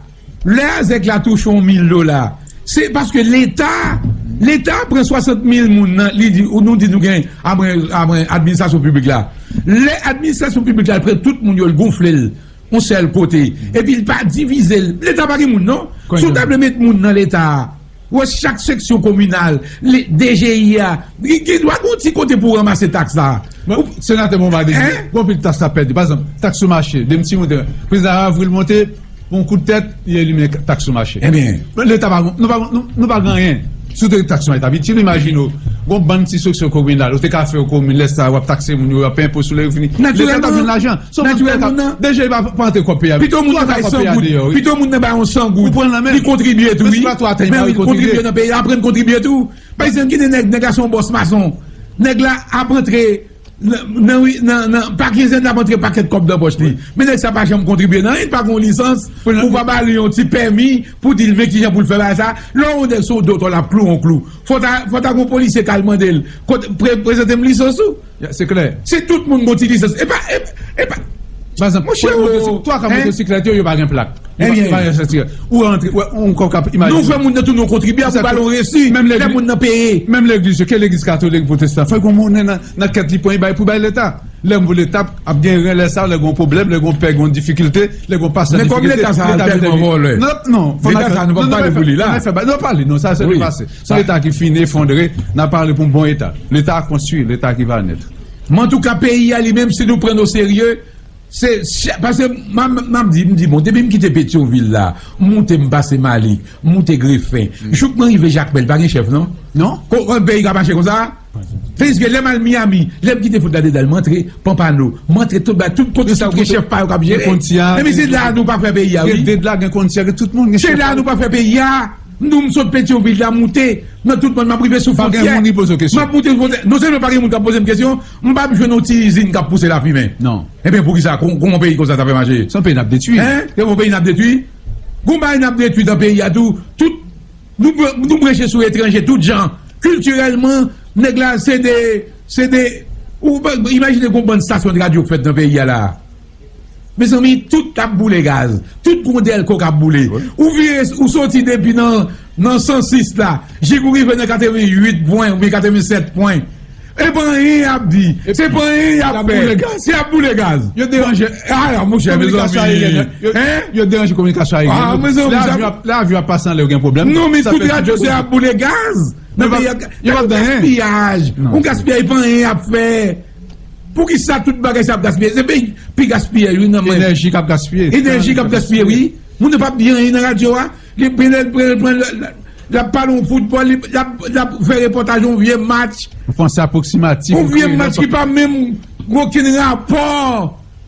Lè Azèk la touche yon mil dola, se paske Leta, Leta pran swasant mil moun nan, li di, nou di nou gen, apre, apre administrasyon piblik la. Lè administrasyon piblik la pran tout moun yo, l gonfle l yon sèl kote, epi l pa divize l. Leta pa gen moun, non. Si w ta vle met moun nan Leta a, Ou wè chak seksyon kominal, li, D G I a, li gen dwa gen yon ti kote pou ranmase taks la. Senatè Bombardé, gen anpil taks k ap pèdi. Pa egzanp, taks sou mache, de m ti moute, prezidan Avril monte, yon kout tèt, li elimine taks sou mache. Ebyen. Leta pa, nou pa, nou, nou pa gen anyen. Si w te taks sou mache t ap itil, imajine w, Gon bann ti sanksyon kriminal, ou te ka fè yo komin lè sa, w ap takse moun yo, w ap peye enpo sou lè yo fini. Leta t ap jwenn lajan. Se yon moun ki pa, deja li pa, pa antre kòb peyi a. Pito moun nan bay san goud. Pito moun nan bay yon san goud. Li kontribye tou, wi. Men wi, li kontribye nan peyi a, aprann kontribye tou. Pa egzanp, gen de nèg, nèg la se yon bòs mason. Nèg la ap antre nan, nan, nan, nan, pa kenzèn, l ap antre pakèt kòb nan pòch li. Men nèg sa pa janm kontribye nan anyen, li pa gen yon lisans, ou pa ba li yon ti pèmi pou di l men kijan pou l fè bagay sa. Lè yon nèg se yon dotò, l ap klou yon klou. Fò ta, fò ta gon polisye k al mande l, kote, pre-, prezante m lisans ou. Ya, se klè. Se tout moun gon ti lisans. E pa, e, e pa, pa egzanp, monchè, twa ka motosiklèt yo, yo pa gen plak. Yo pa, yo pa gen sètifika. Ou rantre, wè, ou ankò ka imajine. Nou fè moun nan tounen yon kontribyab, ou ba l yon resi, lè moun nan peye. Menm legliz yo, ke legliz katolik, pwotestan, fò gon monnen nan, nan kèt li pran, li bay pou bay leta. Lè m voye leta ap gen ren lè sa, lè gen yon pwoblèm, lè gen yon pè, gen yon difikilte, lè gen yon pasyan difikilte, leta vin ede. Men kòm leta sa al tèlman vòlè. Non, non, fò n al fè, non, non, pa pale pou li la. Fò n al fè, non, pale, non, sa se lepase. Se yon leta ki fini, efondre, n a pale pou yon bon eta. Leta a konstwi, leta ki va nèt. Men antouka, peyi a li menm, si nou pran n o serye, se, se, paske m, m, m ap di, m di, bon, depi m kite Petyonvil la, m moute, m pase Malik, m moute Grefen, jouk mwen rive Jakmèl, pa gen chèf, non? Non. Ko-, yon peyi ka mache konsa? Tandiske lè m al Miami, lè m kite fout la dedan, m antre Pompano, m antre tout ba, tout konti sa yo gen chèf pa yo k ap jere. Epi se la nou pa fè peyi a, wi. Gen ded la, gen konti a, gen tout moun, gen chèf. Se la nou pa fè peyi a. M di w, m sot Petyonvil la, moute nan tout mòn, m ap rive sou fwontyè. Pa gen moun ki poze w kesyon. M ap moute sou fwontyè. Non sèlman pa gen moun k ap poze m kesyon, m p ap jwenn yon ti izin k ap pouse lafimen. Non. Ebyen, poukisa, kò-, kòman yon peyi konsa ta fè mache? Se yon peyi n ap detwi. Hein? Se yon peyi n ap detwi. Gon bagay n ap detwi nan peyi a tou. Tout Nou, nou branche sou etranje tout jan. Kiltirèlman, nèg la, se de, se de, ou pa imajine gon bann stasyon de radyo k fèt nan peyi a la. Mezanmi, tout ap boule gaz. Tout gon dèlko k ap boule. Wi. Ou vire, ou soti depi nan, nan san sis la, jik ou rive nan katreven uit pwen oubyen katreven sèt pwen. E pa anyen y ap di. Se pa anyen y ap fè. Se ap boule gaz. Yo deranje. A, monchè, mezanmi. Hein? Yo deranje kominikasyon aeryèn. A, mezanmi. Lè avyon ap, lè avyon ap pase anlè, yo gen pwoblèm. Non, men tout radyo se ap boule gaz. Nan peyi a, gaspiyaj. Yon gaspiyaj, pa anyen y ap fè. Poukisa tout bagay sa ap gaspiye? Se peyi pi gaspiyè, wi, nan men. Enèji k ap gaspiye. Enèji k ap gaspiye, wi. Moun yo p ap di anyen nan radyo a. Li pran, pran, pran, l ap pale yon foutbòl, li, l ap, l ap fè repòtaj yon vye match. Yon fansè apwoksimatif. Yon vye match ki pa menm gen okenn rapò.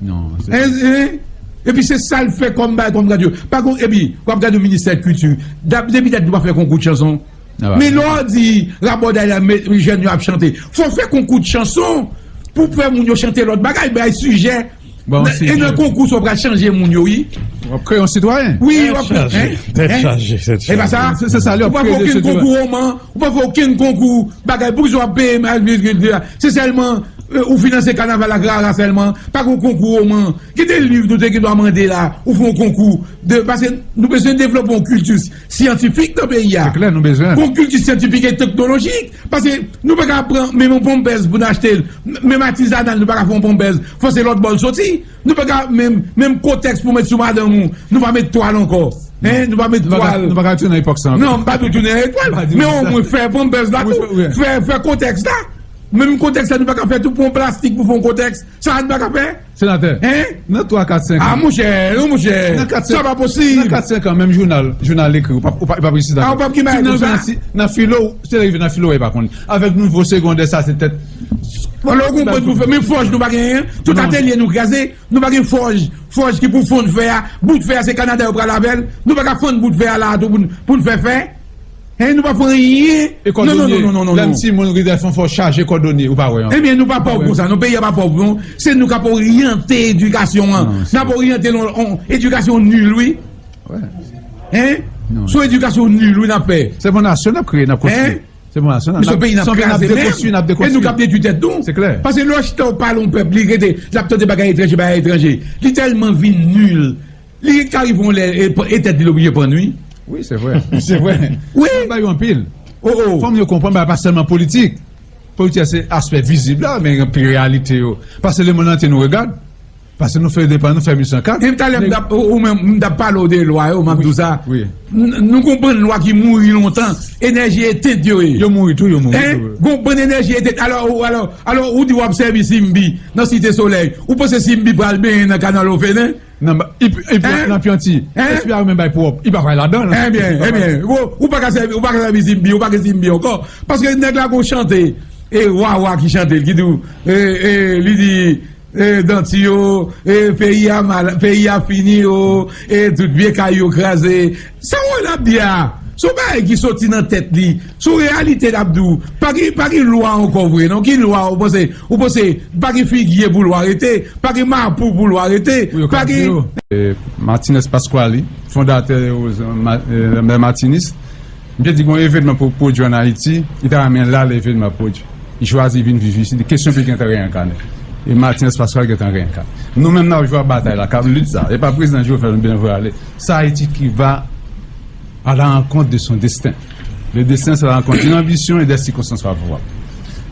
Non, se... Hein, hein? Epi se sa l fè kòm bagay, kòm radyo. Pa gon, epi, w ap gade ministè kilti. Depi dat nou pa fè konkou de chanson. Men lè w di rabòday la, jèn yo ap chante. Fò w fè konkou de chanson pou fè moun yo chante lòt bagay, bay sijè. E nan konkou sa w pral chanje moun yo, wi. W ap kreye yon sitwayen. Wi, w ap kreye. Tèt chaje, tèt chaje. E pa sa? Se, se sa, li ap kreye de sitwayen. Ou pa fè okenn konkou woman, ou pa fè okenn konkou bagay. Poukisa w ap peye mal? Se sèlman, euh, ou finanse kanaval ak rara sèlman. Pa gen konkou woman. Kite liv nou te gen dwa mande la, ou fè yon konkou. De, paske nou bezwen devlope yon kilti syantifik nan peyi a. Se klè, nou bezwen. Yon kilti syantifik e teknolojik. Paske nou pa ka pran menm yon ponpèz pou n achte l. Menm atizanal, nou pa ka fè yon ponpèz. Fò se lòt bò l soti. Nou pa ka menm, menm kotèks pou met sou madanm ou. Nou pa met twal ankò. Hein? Nou pa met twal. Nou pa ka tounen nan epòk sa ankò. Non, m pa di w tounen nan etwal. Men omwen fè ponpèz la tou. Fè, fè kotèks la. Menm kotèks la, nou pa ka fè tou, pran plastik pou fè yon kotèks. Sa a nou pa ka fè? Senatè, nan twa, kat, senk an. A, monchè, non, monchè. Sa pa posib. Nan kat, senk an, menm jounal, jounal ekri, ou p ap, ou p ap, ou p ap reyisi. A, ou p ap gen bagay konsa. Nan filo, se rive nan filo, ou pa konn. Avèk nouvo segondè, sa se tèt. Alò, ou konprann pou fè, men fòj nou pa genyen. Tout atelye nou kraze, nou pa gen fòj. Fòj ki pou fonn fè a, bout fè a, se Kanada yo pral avè l. Nou pa ka fann bout fè a la a tou pou n, pou n fè fè. Hein, nou pa fè anyen. E kòdonye, non, non, non, non, non, lè m timoun, ridè fon fò chaje kòdonye, ou pa wè anyen. Ebyen, nou pa pòv konsa, non, peyi a pa pòv, non. Se nou k ap oryante edikasyon an. N ap oryante l yon, yon edikasyon nil, wi. Hein? Se yon edikasyon nil, wi, n ap fè. Se pou nasyon n ap kreye, n ap konstwi. Se pou nasyon n ap, se yon peyi n ap kraze menm. E nou k ap detwi tèt nou. Se klè. Paske lè w chita w pale yon pèp, li rete, l ap tande bagay etranje, bagay etranje. Li tèlman vin nil. Li ka rive yon lè, e, e tèt li oblije pann, wi. Wi, se vre. Se vre. Wi. Sa bay yo anpil. Oh, oh. Fò moun yo konprann, bagay pa sèlman politik. Politik, se aspè vizib la, men gen pi reyalite yo. Paske lemonn antye nou regad. Paske nou fè endepandan, nou fè mil san kat. E talè m t ap, ou, ou menm, m t ap pale w de lwa yo, m ap di w sa. Wi. N-, nou gon bann lwa ki mouri lontan. Enèji etent yo ye. Yo mouri tou, yo mouri tou. Hein? Gon bann enèji etent. Alò, ou, alò, alò, ou di w ap sèvi Simbi nan Site Solèy. Ou panse Simbi pral benyen nan kanal Ofelen? Nan ba- i- i- Hein? Nan pyanti. Hein? Espya yo menm bay pwòp. I pa pale ladan l. Ebyen, ebyen. Ou, ou pa ka sèvi, ou pa ka sèvi Zimbi, ou pa gen Zimbi ankò. Paske nèg la gon chante, e Wawa ki chante l, ki di w, e, e, li di, e, Danti yo, e, peyi a mal, peyi a fini yo, e, tout vye kay yo kraze. Sa w wè l ap di a? Se yon bagay ki soti nan tèt li. Se yon reyalite l ap di w. Pa gen, pa gen lwa ankò vre, non? Ki lwa ou panse? Ou panse pa gen figye pou lwa rete? Pa gen mapou pou lwa rete? Pou yo ka di yo. E, Martinez Pasquale, fondatè, e, Ma- e, Matinis, m te di gon evènman pou pwodui ann Ayiti, li ta renmen l al evènman pwodui. Li chwazi vin viv isit, kesyon pou li gentan reyinkannen. E Martinez Pasquale gentan reyinkannen. Nou menm n ap jwe batay la, k ap lit sa. E pa prezidan Jovenel nou bezwen voye ale. C'est Haïti qui va à la rencontre de son destin. Le destin, c'est la rencontre d'une ambition et des circonstances favorables.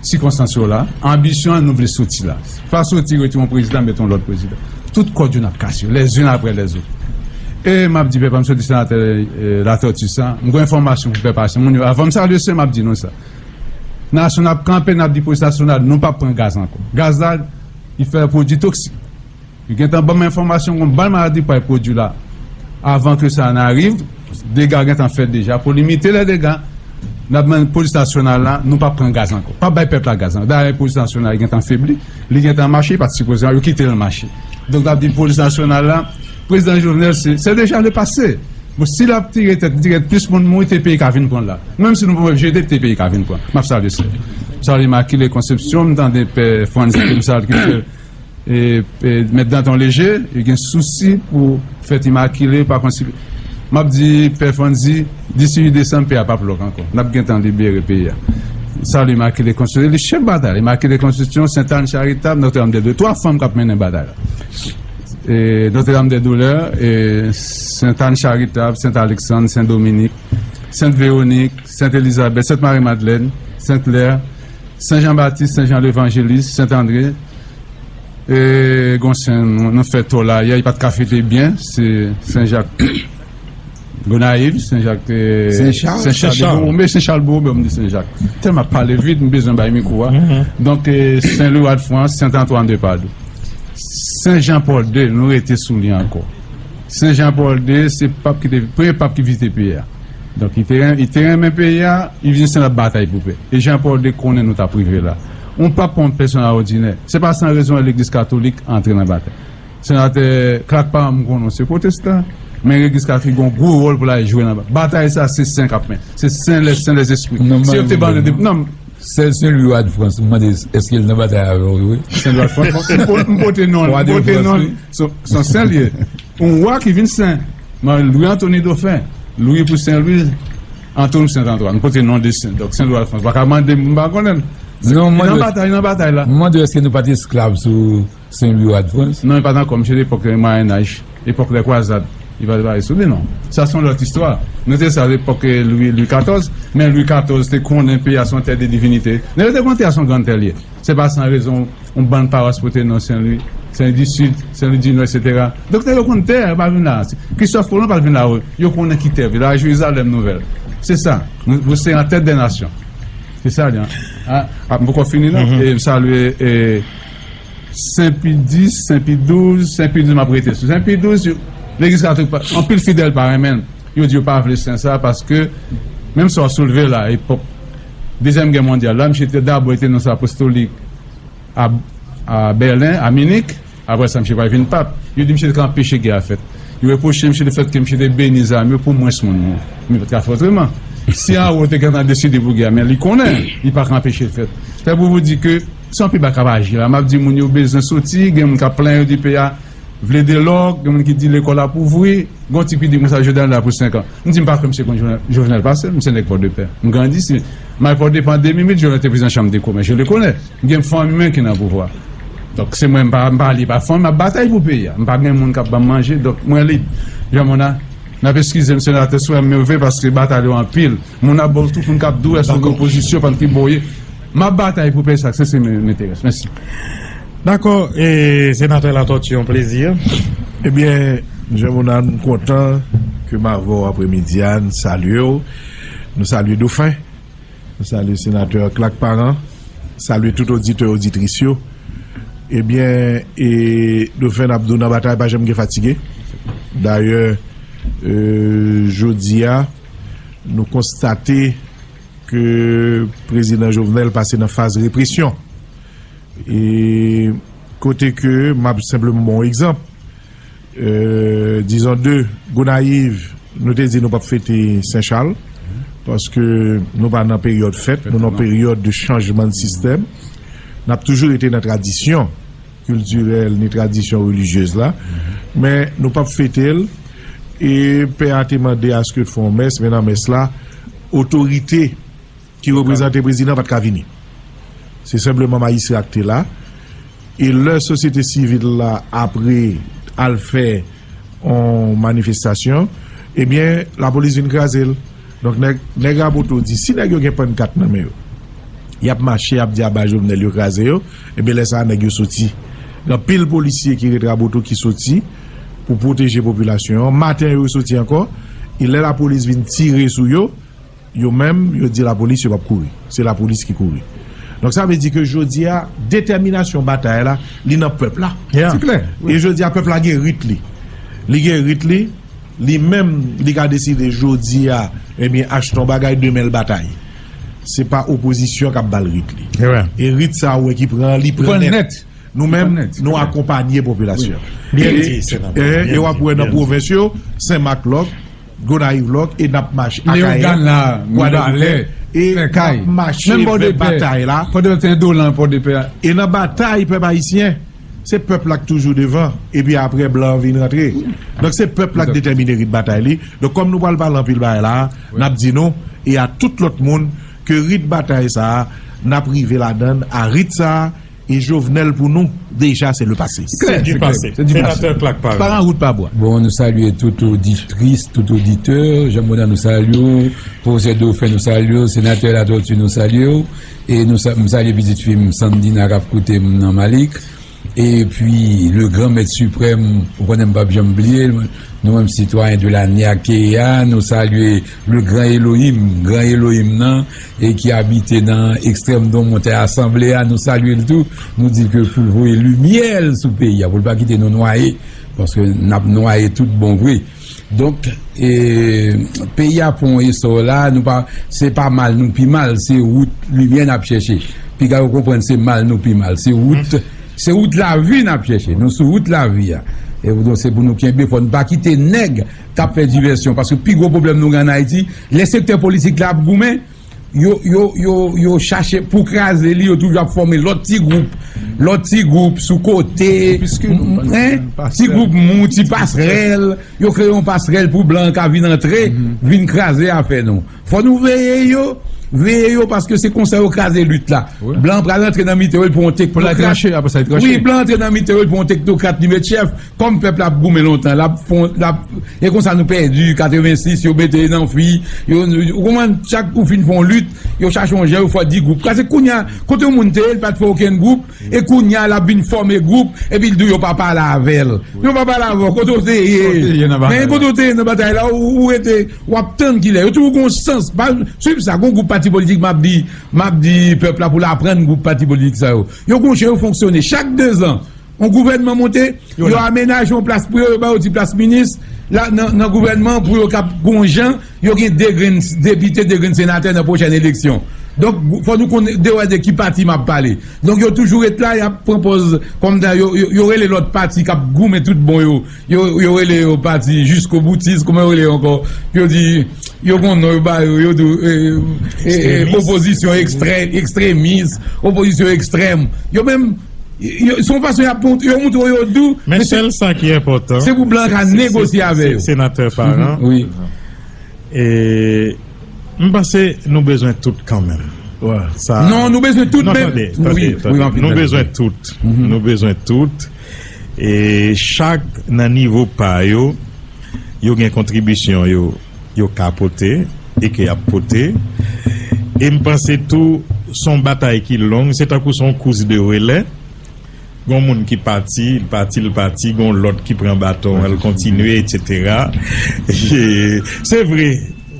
Sikonstans yo la, anbisyon an nou vle soti la. Pa soti rete yon prezidan, mete yon lòt prezidan. Tout kòd yo n ap kase yo, les uns après les autres. E m ap di pèp, m soti senatè, e, Latòti sa, m gen enfòmasyon pou pèp ayisyen. Moun yo, avan m salye se m ap di nou sa. Nasyon n ap kanpe, n ap di polis nasyonal, nou p ap pran gaz ankò. Gaz la, li fè pwodui toksik. Yo gentan ban m enfòmasyon, gon bal maladi pral pwodui la. Avan ke sa n arive, dega gentan fèt deja. Pou limite lè dega, n ap mande polis nasyonal la, nou p ap pran gaz ankò. P ap bay pèp la gaz ankò. Dayè, polis nasyonal gentan febli, li gentan mache, li pa t sipoze, yo kite l mache. Donk, n ap di polis nasyonal la, prezidan Jovenel, se, se deja le pase. Bon, si l ap tire tèt, li tire plis moun mouri, te peyi ka vin pran l la. Menm si nou pa jete, te peyi ka vin pran. M ap salye se. M salye Immaculée Conception, m tande pè Frantz ki m salye, ki fè e, e, mèt Danton Leje, yo gen sousi pou fèt Imakile, pa kont si, m ap di, pè Frantz, disi uit desanm, peyi a p ap lòk ankò. N ap gentan libere peyi a. Salye Imakile Konstitisyon, li chèf batay la. Imakile Konstitisyon, Sentàn Charitab, Nòtredam dè Doulè. Twa fanm k ap mennen batay la. E, Nòtredam dè Doulè, e, Sentàn Charitab, Sent Aleksann, Sen Dominik, Sent Vewonik, Sent Elizabèt, Sent Mari Madlèn, Sent Klè, Sen Jan Batis, Sen Jan Levanjelis, Sent Andre, e, gon sen, nou, nou fè tò la yè, li pa t ka fete byen, se Sen Jak Gonayiv, Sen Jak, e, Sen Chal. Sen Chal de Bowombe, Sen Chal Bowombe, m di Sen Jak. Tèlman ap pale vit, m bezwen bay mikwo a. Donk, e, Sen Lwi Wadfrans, Sent Antwàn de Padou. Sen Jan Pòl de, nou rete sou li ankò. Sen Jan Pòl de, se pap ki te, premye pap ki vizite peyi a. Donk, li te ren-, li te renmen peyi a, li vin sen l ap batay pou pè. E Jan Pòl de konnen nou t ap rive la. Yon pap pa yon pèsonaj òdinè. Se pa san rezon legliz katolik antre nan batay. Senatè Clark Parent, m konnen w se pwotestan, men legliz katolik gen yon gwo wòl pou l al jwe nan ba-, batay sa, se sen k ap mennen. Se sen lè, sen lèzespri. Non, se yo ki te ban nou de, non, Sè Sen Lwi Wadfrans, m mande, èske l nan batay avè w tou wi? Sen Lwi Wadfrans, m po-, m pote non l, m pote non l. Se, se yon sen l ye. Yon wa ki vin sen. Men Lwi Antoni Dofen, Lwi pou Sen Lwi, Antoni Sent Antwàn. M pote non de sen. Donk, Sen Lwi Wadfrans, pa ka mande m, m pa konnen l. Non, m mande. Nan batay, nan batay la. M mande èske nou pa t esklav sou Sen Lwi Wadfrans? Non, li pa t ankò, misye epòk Mwayen Aj, epòk lè kwazad. Li pa t pale sou li, non. Sa se yon lòt istwa. Nou te sa epòk Lwi, Lwi katòz, men Lwi katòz te konnen peyi a se yon tè de divinite. Nèg yo te konnen tè a se yon grann tè l ye. Se pa san rezon, yon bann pawas pote non Sen Lwi, Sen Lwi di Sid, Sen Lwi di Nò, etsetera. Donk, nèg yo konn tè a, yo pa vin la. Kristòf Kolon pa t vin la, yo konnen ki tè, la Jerizalèm Nouvèl. Se sa. Nou, nou se an tèt de nasyon. Se sa, li an. A, a, m poko fini, non. E m salye, e, Sen Pi dis, Sen Pi douz, Sen Pi douz, m ap rete sou Sen Pi douz, yo, legliz katolik, pa, anpil fidèl pa renmen l. Yo di yo pa vle sen sa, paske, menm sa w soulve la, epòk Dezyèm Gè Mondyal la, misye te dabò te nan sa apostolik a, a Bèlen, a Minik, apre sa, misye pa vin pap. Yo di misye te ka anpeche gè a fèt. Yo repwoche misye lefètke misye te beni zam yo pou mwens moun mouri. Men li pa t ka fè otreman. Si anwo te gentan deside pou gè a, men li konnen, li pa ka anpeche l fèt. Se pou w di ke se yon pèp k ap aji la. M ap di moun yo bezwen soti, gen moun k ap plenyen, yo di peyi a vle delòd, gen moun ki di lekòl ap ouvri, gen yon tip ki di konsa Jovenel la pou senk an. M di m pa kwè misye konn Jovenel, Jovenel pase, m se nèg Pòdepè. M grandi isi. M al Pòdepè an de mil uit, Jovenel te prezidan chanm de komès, je le connais. M gen fanmi mwen ki nan pouvwa. Donk, se mwen, m pa, m pa li pa fanmi, m ap batay pou peyi a. M pa gen moun k ap ban m manje, donk mwen lib. Jan Mona, n ap eskize m, senatè, si w wè m move, paske batay yo anpil. Moun ap ba w tout moun k ap di w, èske w gen opozisyon, pann ki bò w ye. M ap batay pou peyi sa, se se m enterese. Mèsi. Dakò, e, senatè Latòti, yon plezi. Ebyen, Jan Mona, m kontan ke m avè w apremidi a, n salye w. Nou salye Dofen. Nou salye senatè Clark Parent. Salye tout oditè, oditris yo. Ebyen, e, Dofen, n ap di w, nan batay pa janm gen fatige. Dayè, e, jodi a, nou konstate ke prezidan Jovenel pase nan faz represyon. E kote ke, m ap senpleman ba w yon egzanp, e, dizon de, Gonayiv, nou te di nou p ap fete Sen Chal, paske nou pa nan peryòd fèt, nou nan peryòd de chanjman de sistèm. N ap toujou rete nan tradisyon kiltirèl ni tradisyon relijyez la, men nou p ap fete l. E pè a te mande aske fè yon mès, men nan mès la, otorite ki reprezante prezidan pa t ka vini. Se senpleman majistra k te la. E lè sosyete sivil la apre al fè yon manifestasyon, ebyen, lapolis vin kraze l. Donk, nèg, nèg Raboto di, si nèg yo gen pannkat nan men yo, y ap mache, y ap di aba Jovenel, yo kraze yo, ebyen, lè sa a, nèg yo soti. Gen anpil polisye ki ret Raboto ki soti pou pwoteje popilasyon an. Maten, yo soti ankò. E lè lapolis vin tire sou yo, yo menm, yo di lapolis, yo p ap kouri. Se lapolis ki kouri. Donk, sa vle di ke jodi a, detèminasyon batay la, li nan pèp la. Yeah. Se klè. E jodi a, pèp la gen rit li. Li gen rit li. Li menm, li ka deside jodi a, ebyen, achte yon bagay, demen l batay. Se pa opozisyon k ap ba l rit li. E rit sa a, ou wè ki pran, li pran nèt. Nou menm, nou akonpanye popilasyon. Byen di, senatè. E w ap wè nan pwovens yo, Senmak lòk, Gonayiv lòk, e n ap mache Akayè, Gwadloup, e n ap mache vè batay la. E nan batay pèp ayisyen, se pèp la k toujou devan, epi apre blan an vin rantre. Donk, se pèp la k detèmine rit batay li. Donk, kòm nou pral pale anpil bagay la, n ap di nou, e a tout lòt moun, ke rit batay sa a, n ap rive ladan l, a rit sa a, e Jovenel pou nou, deja, se le pase. Se du passé. Senatè Clark, parèy. Pa nan wout pa bwa. Bon, nou salye tout oditris, tout oditè. Jan Mona, nou salye w. Pwofesè Dofen, nou salye w. Senatè Latortue, nou salye w. E nou sa-, m salye pitit fi m, Sandina, k ap koute m nan Malik. Epi, le gran mèt siprèm, ou konnen m p ap janm bliye l, nou menm sitwayen de lane a, Keya, nou salye le gran Elohim, gran Elohim nan, e ki abite nan ekstrèm do montay asanble a, nou salye l tou, nou di ke pou l voye limyè l sou peyi a, pou l pa kite nou nwaye, paske n ap nwaye tout bon vre. Donk, e, peyi a pran yon esò la, nou pa, se pa mal nou pi mal, se wout limyè n ap chèche. Piga yo konprann se mal nou pi mal, se wout, se wout lavi n ap chèche. Nou sou wout lavi a. E donk, se pou nou kenbe, fò n pa kite nèg k ap fè divèsyon, paske pi gwo pwoblèm nou gen ann Ayiti, lè sektè politik la ap goumen, yo, yo, yo, yo chache pou kraze li, yo toujou ap fòme lòt ti gwoup, lòt ti gwoup sou kote, ti gwoup mou, ti pasrèl, yo kreye yon pasrèl pou blan ka vin antre, vin kraze afè nou. Fò nou veye yo, veye yo, paske se konsa yo kraze lit la. Blan pral antre nan mitan yo, li pran yon teknokrat. Wi, blan antre nan mitan yo, li pran yon teknokrat, li met chèf. Kòm pèp la ap goumen lontan, l ap fon, l ap, e konsa nou pèdi katrevensis, yo mete nan fwi, yo, ou konprann, chak ou fin fè yon lit, yo chache yon jan, yo fè di gwoup. Paske kounye a, kote yon moun te ye, li pa t fè okenn gwoup, e kounye a, l ap vin fòme gwoup, epi l di w yo pa pale avè l. Yo pa pale avè w, kote w te ye? Men kote w te ye nan batay la, ou, ou rete, w ap tann kilè. Yo toujou gon sans, pa swiv sa, gon gwoup pati politik, m ap di, m ap di pèp la pou l aprann gwoup pati politik sa yo. Yo gon jan yo fonksyone. Chak dezan, yon gouvènman monte, yo amenaje yon plas pou yo, yo ba yo ti plas minis, la, nan, nan gouvènman pou yo kab gon jan, yo gen de grenn depite, de grenn senatè nan pwochèn eleksyon. Donk, fò nou konn de wè de ki pati m ap pale. Donk, yo toujou ret la, y ap pran pòz, kòm ta, yo, yo, yo rele lòt pati k ap goumen tout bon yo. Yo, yo rele yo pati jiskoboutis, kòman yo rele yo ankò? Yo di, yo gon non, yo ba yo, yo di, e, e, e, opozisyon ekstrè-, ekstremis, opozisyon ekstrèm. Yo menm, yo, se yon fason y ap mont-, yo montre yo dou, men sèl sa ki enpòtan, se pou blan ka negosye avè yo. Senatè Parent, wi. E, m panse nou bezwen tout kanmenm. Sa, non, nou bezwen tout, non, men tande, tande, wi, tande. Nou bezwen tout. Nou bezwen tout. E chak nan nivo pa yo, yo gen kontribisyon yo, yo ka pote e ke y ap pote. E m panse tou, se yon batay ki long, se tankou se yon kous de relè. Gon moun ki pati, l pati, l pati, gon lòt ki pran baton an, l kontinye, etsetera. E, se vre,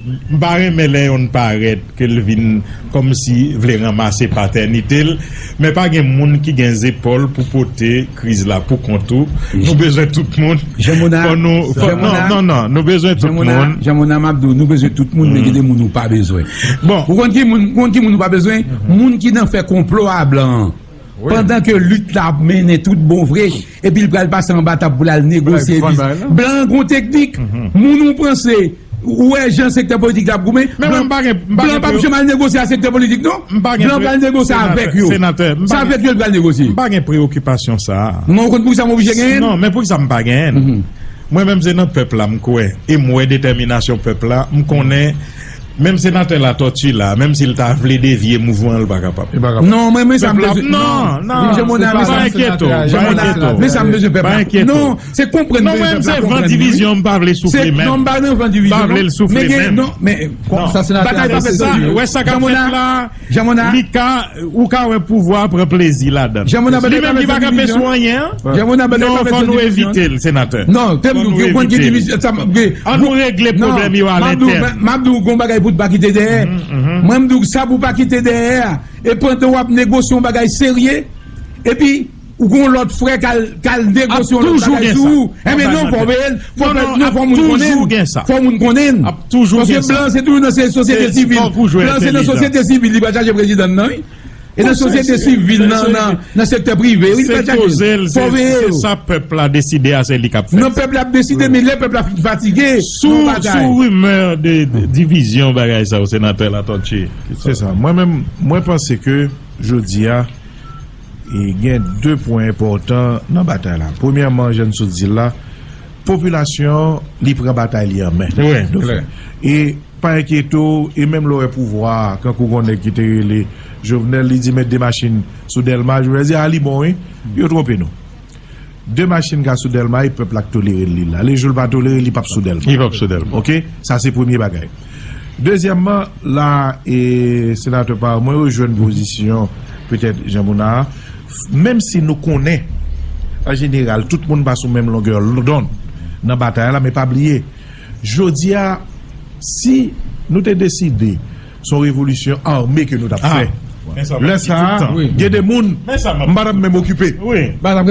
M pa renmen lè yonn parèt ke l vin kòmsi vle ranmase patènite l, men pa gen moun ki gen zepòl pou pote kriz la pou kont ou. Nou bezwen tout moun. Fò nou, fò, non, non, non, nou bezwen tout moun. Jean Mona, m ap di w, nou bezwen tout moun, men gen de moun ou pa bezwen. Bon. Ou konn ki moun, ou konn ki moun ou pa bezwen? Moun ki nan fè konplo a blan an. Pandan ke lit la ap mennen tout bon vre, epi l pral pase anba tab pou l al negosye. Blan an gon teknik. Moun ou panse, ou wè jan sektè politik la ap goumen, blan pa p janm al negosye a sektè politik, non. Blan pral negosye avèk yo. Se avèk yo l pral negosye. M pa gen preyokipasyon sa a. Men ou konn poukisa m oblije genyen l? Non, men poukisa m pa genyen l? Mwen menm se nan pèp la m kwè. E m wè detèminasyon pèp la. M konnen menm senatè Latòti la, menm si l ta vle devye mouvman an, l pa kapab. Non, mwen, men sa m bezwen. Non, non, pa enkyete w, pa enkyete w. Men sa m bezwen pèp la. Non, se konprann. Non, mwen menm se van divizyon, m pa vle soufle menm. Non, m pa nan van divizyon, non. M pa vle l soufle menm. Non, men batay pa fèt sou divizyon. Wè sa k ap fèt la. Li ka, ou ka wè pouvwa pran plezi ladan l. Li menm li pa kanpe sou anyen an. Non, fò nou evite l, senatè. Non, tèm nou, yo konn ki divizyon. Ann nou regle pwoblèm yo alentèn. M ap di w gon bagay pou w pa kite dèyè. Mwen, m di w sa pou w pa kite dèyè a. E pandan w ap negosye yon bagay serye, epi ou gon lòt frè k al, k al negosye yon lòt bagay sou ou. Enben non, fò w veye l, fò fè, non, fò moun konnen l. Fò moun konnen l. Paske blan se toujou nan sosyete sivil. Blan se nan sosyete sivil li pral chache prezidan nan, wi. E nan sosyete sivil, nan, nan, nan sektè prive, wi, li pral chache l. Fò w veye yo. Se sa pèp la deside a, se li k ap fè. Non, pèp la ap deside, men lè pèp la fin fatige, sou, sou rimè de, de divizyon bagay sa yo, senatè Latòti. Se sa. Mwen menm, mwen panse ke jodi a, e gen de pwen enpòtan nan batay la. Premyèman, jan n sot di l la, popilasyon, li pran batay li an men. Wi, klè. E pa enkyete w, e menm lè w wè pouvwa a, kankou gon nèg ki te rele Jovenel, li di met de machin sou Dèlma, Jovenel di, a, li bon, wi. Yo twonpe nou. De machin ka sou Dèlma, e pèp la k tolere l li la. Le jou l pa tolere, li p ap sou Dèlma. Li p ap sou Dèlma. Oke? Sa se premye bagay. Dezyèmman, la, e, senatè Parent, mwen rejwenn pozisyon, petèt, Jean Mona a. Menm si nou konnen, an jeneral, tout moun pa sou menm longè dond nan batay la, men pa bliye, jodi a, si nou te deside se yon revolisyon ame ke nou t ap fè, lè sa a, gen de moun, m pa t ap menm okipe. M t ap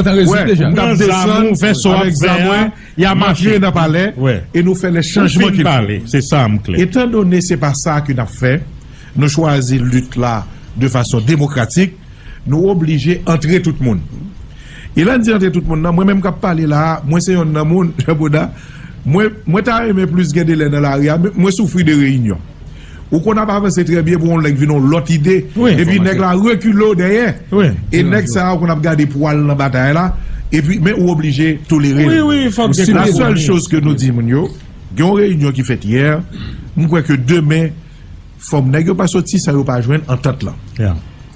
desann avèk zam mwen, m antre nan palè, e nou fè lè chanjman ke nou. Etandone se pa sa ke n ap fè, nou chwazi lit la de fason demokratik, nou oblije antre tout moun. E lè n di antre tout moun nan, mwen menm k ap pale la a, mwen se yonn nan moun, Jean Boda, mwen, mwen ta renmen plis gen de lè nan lari a, men mwen soufri de reyinyon. Ou konn ap avanse trè byen pou yon nèg vin yon lòt ide, epi nèg la rekile w dèyè. E nèg sa a, ou konn ap gade pwa l nan batay la, epi, men ou oblije tolere l. La sèl choz ke nou di moun yo, gen yon reyinyon ki fèt yè, m kwè ke demen, fò nèg yo pa soti san yo pa jwenn antant lan.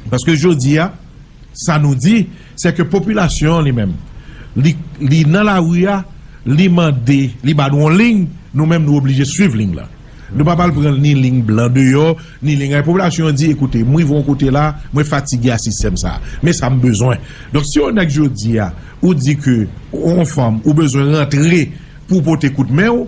Paske jodi a, sa nou di, se ke popilasyon an li menm, li, li nan lari a, li mande, li ba nou yon liy, nou menm nou oblije swiv liy la. Nou pa pral pran ni liy blan deyò, ni liy anyen. Popilasyon an di, ekoute, m rive yon kote la, mwen fatige a sistèm sa a. Men sa m bezwen. Donk, si yon nèg jodi a, ou di ke, yon fanm, ou bezwen rantre pou pote kout men w,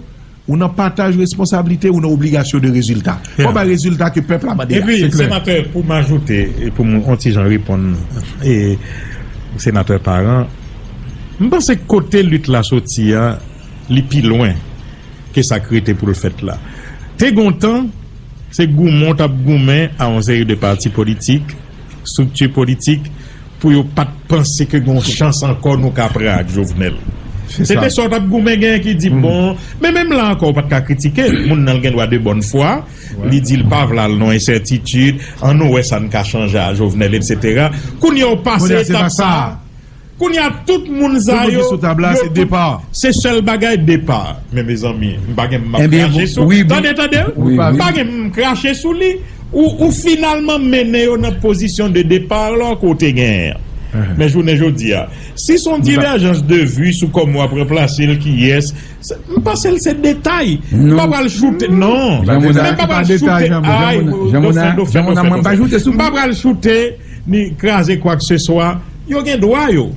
ou nan pataj responsablite, ou nan obligasyon de rezilta. Fò w bay rezilta ke pèp la mande a. Epi, senatè, pou m ajoute, e pou m yon ti jan reponn, e, senatè Parent, m panse kote lit la soti a, li pi lwen ke sa k rete pou l fèt la. Te gon tan, se goumen w t ap goumen a yon seri de pati politik, estrikti politik, pou yo pa t panse ke gen yon chans ankò nou ka pran ak Jovenel. Se te sa w t ap goumen, genyen ki di, bon, men menm la ankò, ou pa t ka kritike l. Moun nan l gen dwa de bòn fwa, li di l pa vle al nan ensètitid, ann nou wè sa n ka chanje a Jovenel, etsetera. Kounye a, ou pase etap sa a. Kounye a, tout moun sa yo, yo tout, se sèl bagay, depa. Men mezanmi, m pa gen, m ap krache sou. Tande, tande, m pa gen, m krache sou li. Ou, ou finalman mennen yo nan pozisyon de depa lò ke w te genyen an. Men jounen jodi a, si se yon diverjans de vi sou kòman w ap ranplase l, kiyès, m panse l se detay. M pa pral choute, non. Men m pa pral choute, ay, dofè, dofè, dofè. M pa pral choute ni kraze kwakseswa. Yo gen dwa yo.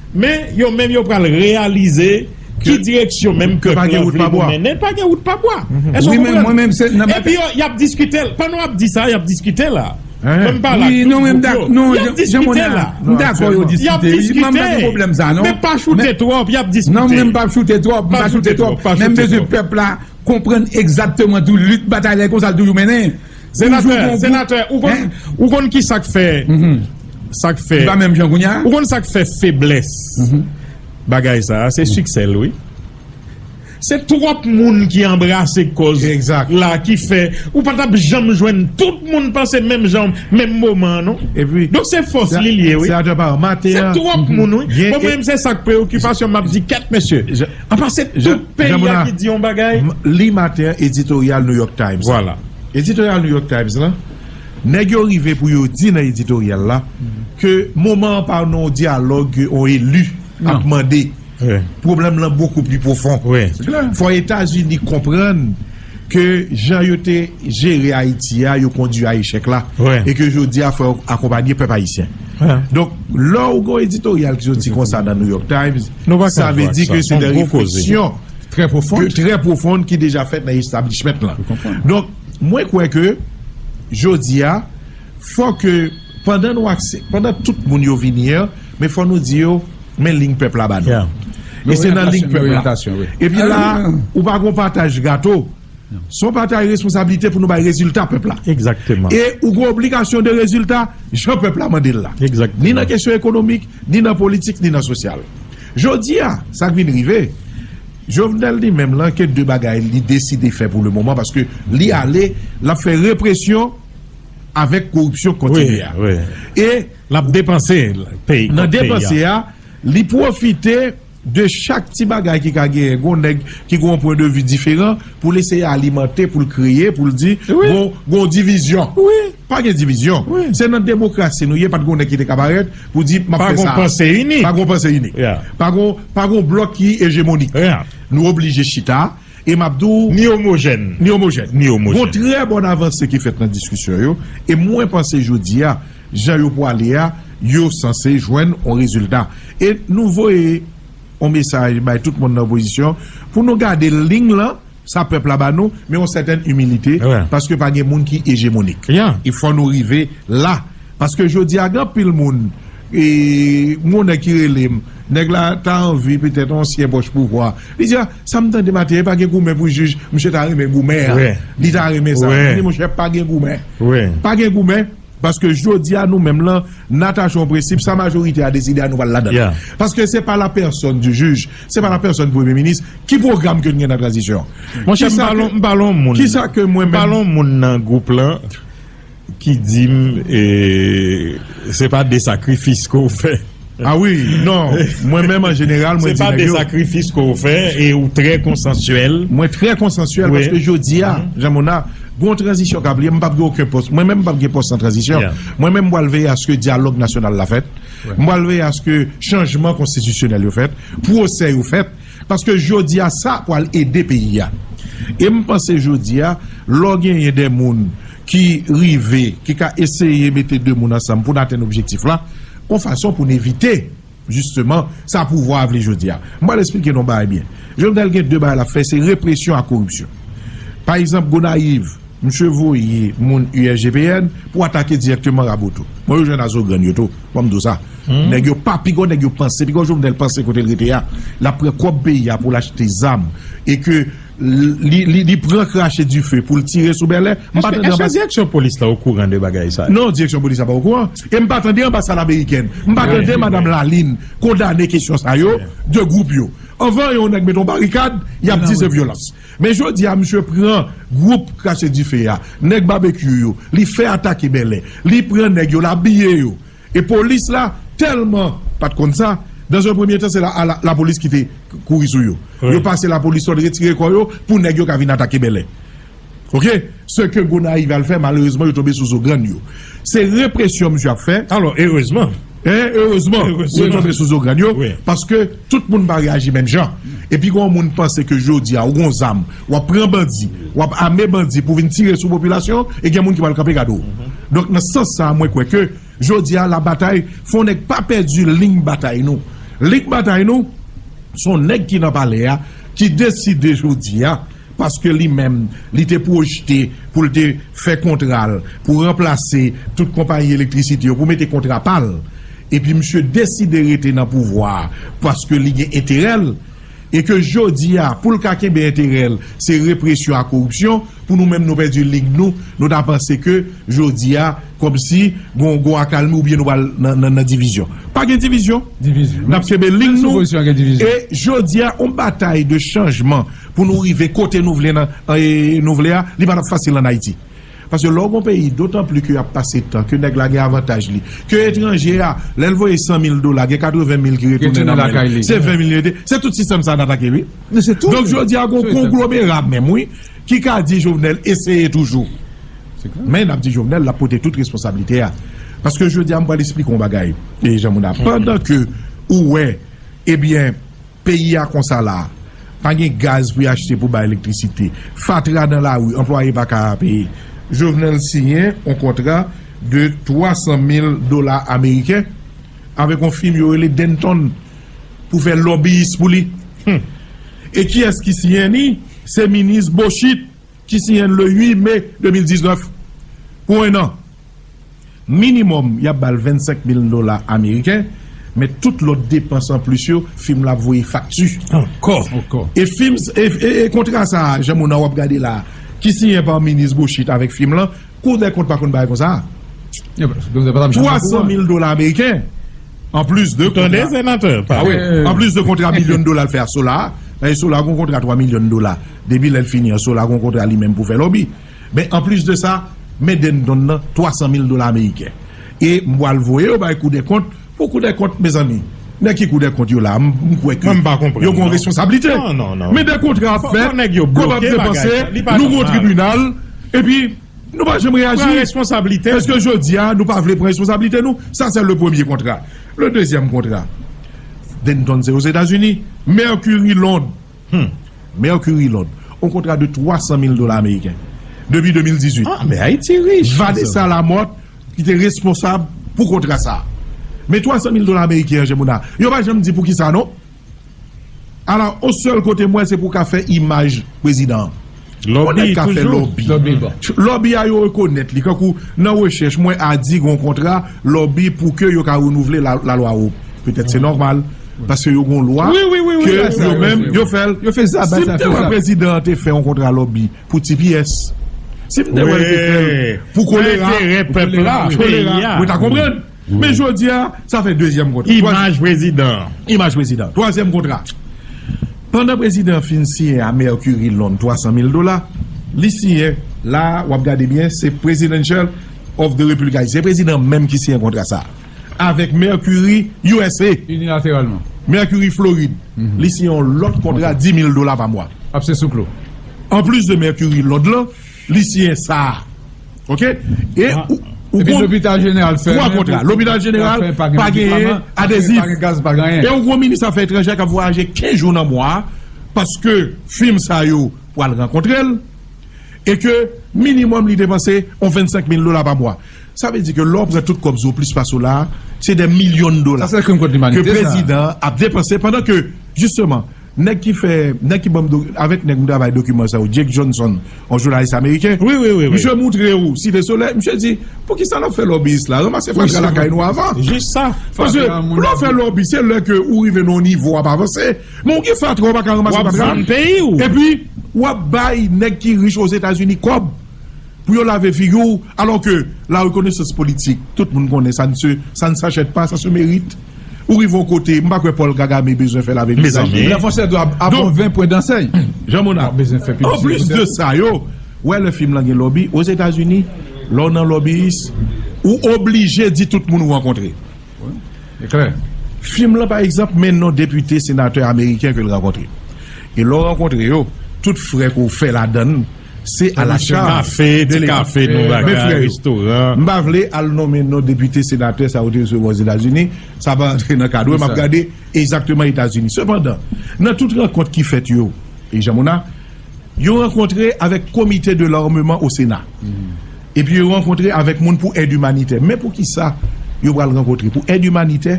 Men yo menm yo pral reyalize Ki direksyon menm pèp la vle nou mennen? Pa gen wout pa bwa. Èske w konprann? Epi yo, y ap diskite l. Pandan w ap di sa, y ap diskite la. Mwen m pa la, tout gwoup yo. Y ap diskite la. Y ap diskite. Men pa choute twòp, y ap diskite. Non, men m p ap choute twòp, m pa choute twòp. Men m bezwen pèp la konprann egzakteman tou lit batay la e konsa l toujou mennen. Senatè, senatè, ou konn, ou konn ki sa k fè, sa k fè, ou konn sa k fè feblès bagay sa a, se siksè l, wi. Se twòp moun ki anbrase kòz la ki fè ou pa t ap janm jwenn tout moun panse menm jan, menm moman an, non. Donk, se fòs li l ye, wi. Se twòp moun, wi. Bon, mwen menm, se sa k preyokipasyon m, m ap di, kèt, mesye. Apa se tout peyi a ki di yon bagay? Li maten an, editoryal New York Times. Vwala. Editoryal New York Times lan, nèg yo rive pou yo di nan editoryal la ke moman an pa nan yon dyalòg ke yon eli ap mande. Pwoblèm lan bokou pli pwofon. Fò Etazini konprann ke jan yo te jere Ayiti a, yo kondui a echèk la, e ke jodi a fò yo akonpanye pèp ayisyen. Donk, lè w gen yon editoryal ki soti konsa nan New York Times, sa vle di ke se de refleksyon trè pwofon ki deja fèt nan establishment lan. Donk, mwen kwè ke jodi a, fò ke pandan nou akse, pandan tout moun yo vini an, men fò nou di yo, men liy pèp la ba nou. E se nan liy pèp la. Epi la, ou pa gon pataj gato. Se yon pataj responsablite pou nou bay rezilta pèp la. E ou gon obligasyon de rezilta, jan pèp la mande l la. Ni nan kesyon ekonomik, ni nan politik, ni nan sosyal. Jodi a, sa k vin rive, Jovenel li menm lan, ke de bagay li deside fè pou le moman, paske li ale, l ap fè represyon avèk koripsyon kontinye a. E l ap depanse peyi, nan depanse a, li pwofite de chak ti bagay ki ka genyen, gon nèg ki gon pwen de vi diferan, pou l eseye alimante, pou l kreye, pou l di, gon, gon divizyon. Pa gen divizyon. Se nan demokrasi nou ye, pa t gon nèg ki te ka parèt pou di, m ap fè sa. Pa gon panse inik. Pa gon panse inik. Pa gon, pa gon blòk ki ejemonik. Nou oblije chita, e m ap di w, ni omojèn. Ni omojèn. Ni omojèn. Gon trè bòn avanse ki fèt nan diskisyon yo, e mwen panse jodi a, jan yo pwale a, yo sanse jwenn yon rezilta. E nou voye yon mesaj bay tout moun nan opozisyon pou nou gade liy lan, sa pèp la ba nou, men yon sètèn imilite, paske pa gen moun ki ejemonik. E fò nou rive la. Paske jodi a, gen anpil moun, e, moun nèg ki rele m, nèg la ta anvi petèt ansyen pwòch pouvwa. Li di, a, sa m tande maten, e pa gen goumen pou jij, misye ta renmen goumen an. Li ta renmen sa. M di, monchè, pa gen goumen. Pa gen goumen. Paske jodi a nou menm lan, n atache yon prensip, sa majorite a deside a nou pral ladan l. Paske se pa la pèsòn di jij, se pa la pèsòn premye minis, ki pwogram ke n gen nan tranzisyon? Monchè, m pale, m pale yon moun. Kisa ke mwen menm? M pale yon moun nan gwoup lan ki di m, e, se pa de sakrifis ke w fè. A wi, non. Mwen menm, an jeneral, mwen di nèg yo. Se pa de sakrifis ke w fè e ou trè konsansyèl. Mwen trè konsansyèl paske jodi a, Jan Mona, gon tranzisyon k ap li, m p ap gen okenn pòs. Mwen menm, m p ap gen pòs nan tranzisyon. Mwen menm, m pral veye aske dyalòg nasyonal la fèt. M pral veye aske chanjman konstitisyonèl yo fèt, pwosè yo fèt. Paske jodi a, sa pral ede peyi a. E m panse jodi a, lè w genyen de moun ki rive, ki ka eseye mete de moun ansanm pou n atenn objektif la, yon fason pou n evite, jisteman, sa pouvwa a vle jodi a. M pral esplike nou yon bagay byen. Jovenel gen de bagay l ap fè, se represyon ak koripsyon. Pa egzanp, Gonayiv, misye voye moun U S G P N pou atake dirèkteman Raboto. Bon, yo jwenn a zo grenn yo tou. Ban m di w sa. Nèg yo pa piga nèg yo panse, piga Jovenel panse kote l rete a. L ap pran kòb peyi a pou l achte zam. E ke li, li, li pran krache dife pou l tire sou Bèlè. M pa tande anba. Èske direksyon polis la okouran de bagay sa yo? Non, direksyon polis la pa okouran. E m pa tande anbasad amerikèn, m pa tande madanm Lalin kondane kesyon sa yo de gwoup yo. Anvan yon nèg mete yon barikad, y ap di se vyolans. Men jodi a, misye pran gwoup krache dife a, nèg babekyou yo, li fè atake Bèlè, li pran nèg yo, l abiye yo. E polis la, tèlman pa t konn sa, dans un premier temps, se la, la, lapolis ki te kouri sou yo. Yo pase lapolis sòt retire kò yo pou nèg yo ka vin atake Bèlè. Oke? Se ke Gonayiv al fè, malerezman, yo tonbe sou zo grenn yo. Se represyon misye ap fè. Alò, erezman. Erezman, yo tonbe sou zo grenn yo, paske tout moun pa reyaji menm jan. Epi, gon moun panse ke jodi a, ou gon zam, w ap pran bandi, w ap ame bandi pou vin tire sou popilasyon, e gen moun ki pral kanpe gade w. Donk, nan sans sa a, mwen kwè ke jodi a, la batay, fò nèg pa pèdi liy batay nou. Liy batay nou, Se yon nèg ki nan palè a, ki deside jodi a, paske li menm, li te pwojte pou l te fè kontra l, pou ranplase tout konpayi elektrisite yo, pou mete kontra pa l. Epi misye deside rete nan pouvwa a, paske li gen enterè l, e ke jodi a, pou l ka kenbe enterè l, se represyon ak koripsyon, pou nou menm nou pèdi lig nou, nou ta panse ke jodi a, kòmsi gon, gon akalmi oubyen nou pral nan, nan, nan divizyon. Pa gen divizyon. Divizyon. N ap kenbe lig nou. E jodi a, yon batay de chanjman pou nou rive kote nou vle nan, e, nou vle a, li pa t ap fasil ann Ayiti. Paske lè w gon peyi, dotan pli ke y ap pase tan, ke nèg la gen avantaj li, ke etranje a, lè l voye san mil dola, gen katreven mil ki retounen nan men l. Se ven mil yo te. Se tout sistèm sa a n atake, wi. Donk, jodi a, gon konglomera menm, wi, ki ka di Jovenel eseye toujou. Men n ap di Jovenel, l ap pote tout responsablite a. Paske jodi a, m pral esplike yon bagay. E jan moun ap, pandan ke ou wè, ebyen, peyi a konsa la, pa gen gaz pou y achte pou bay elektrisite. Fatra nan lari, anplwaye pa ka peye. Jovenel siyen yon kontra de twa san mil dola ameriken avèk yon fim yo rele Denton pou fè lòbiyis pou li. E kiyès ki siyen li? Se minis Bochit ki siyen l le uit me de mil diznèf pou en an. Minimòm, y ap ba l vennsenk mil dola ameriken, men tout lòt depans anplis yo, fim la ap voye fakti. Ankò. E fim, e, e, e kontra sa a, Jean Mona, w ap gade la, ki siyen pa minis Bochit avèk fim lan, Kou dè kont pa konn bagay konsa. Twa san mil dola ameriken. Anplis de kontra. Tande, senatè, pale. Anplis de kontra milyon dola l fè a Sola. Paske Sola gon kontra twa milyon dola. Depi lè l fini an, Sola gon kontra li menm pou fè lòbi. Men anplis de sa, men Denton nan twa san mil dola ameriken. E m pral voye yo bay Kou dè kont, pou Kou dè kont, mezanmi. Nèg ki Kou dè kont yo la, m, m kwè ke yo gon responsablite. Men de kontra ap fèt, kòb ap depanse, nou gon tribinal, epi Nou pa janm reyaji. Pran responsablite. Èske jodi a, nou pa vle pran responsablite nou? Sa, se le premye kontra. Le dezyèm kontra, Denton se Ozetazini, Mercury Lond. Mercury Lond. Yon kontra de twa san mil dola ameriken. Depi de mil dizuit. Ah, men Ayiti rich. Vanessa Lamothe, ki te responsab pou kontra sa. Men twa san mil dola ameriken an, Jean Mona, yo pa janm di poukisa, non. Alò, yon sèl kote m wè se pou ka fè imaj prezidan an. Lòbi, toujou. Lòbi a, yo rekonèt li. Kankou nan rechèch, mwen a di gon kontra lòbi pou ke yo ka renouvle la, lalwa Hope. Petèt se nòmal, paske yo gon lwa ke yo menm, yo fè l. Si m te wè prezidan an te fè yon kontra lòbi pou T P S, si m te wè l te fè l pou kolera, mwen ta konprann. Men jodi a, sa fè dezyèm kontra. Imaj prezidan. Imaj prezidan. Twazyèm kontra. Pandan prezidan an fin siyen a Mercury Lond twa san mil dola, li siyen, la, w ap gade byen, se Presidential of the Republic. Se prezidan menm ki siyen kontra sa. Avèk Mercury U S A. Inilateralman. Mercury Florid. Li siyen yon lòt kontra dis mil dola pa mwa. Ap se sou klo. Anplis de Mercury Lond lan, li siyen sa a. Oke? E ou, ou gon twa kontra. Lopital Jeneral pa genyen adezif. E ou gon minis afè etranjè k ap vwayaje kenz jou nan mwa a, paske fim sa yo pral rankontre l, e ke minimòm li depanse yon vennsenk mil dola pa mwa. Sa vle di ke lè w pran tout kòb sou plis pase w la, se dè milyon dola ke prezidan an ap depanse pandan ke, jisteman, nèg ki fè, nèg ki ban m do-, avèk nèg m travay dokiman sa yo, Jake Johnson, yon jounalis ameriken, misye moutre ou Site Solèy, misye di, poukisa n ap fè lòbiyis la? Ranmase fatra lakay nou avan. Jis sa. Paske lè w fè lòbi, se lè ke ou rive nan yon nivo w ap avanse. Men w gen fatra, w pa ka ranmase fatra. W ap vann peyi w. Epi, w ap bay nèg ki rich Ozetazini kòb pou yo lave figi w, alò ke la rekonesans politik, tout moun konnen, ça ne se, ça ne s'achète pas, ça se mérite. Ou rive yon kote, m pa kwè Paul Kagame bezwen fè lave vizaj li. Mezanmi. Lè fòsè dwa ap bon ven pwen dansèy. Jean Mona, anplis de sa yo, wè lè fim lan gen lòbi, Ozetazini, lè w nan lòbiyis, ou oblije di tout moun ou rankontre. Wi, e klè. Fim lan, pa egzanp, men non depite, senatè ameriken ke l rankontre. E lè w rankontre yo, tout frè ke w fè ladan l, se a la chaj de Leta. Kafe, ti kafe, nou bagay, restoran. M pa vle al nonmen non depite, senatè sa yo te resevwa Ozetazini, sa pa rantre nan kad. M ap gade egzakteman Etazini. Sepandan, nan tout rankont ki fèt yo, e Jean Mona, yo rankontre avèk Comité de l'armement au Sénat. Epi yo rankontre avèk moun pou èd imanitè. Men poukisa yo pral rankontre pou èd imanitè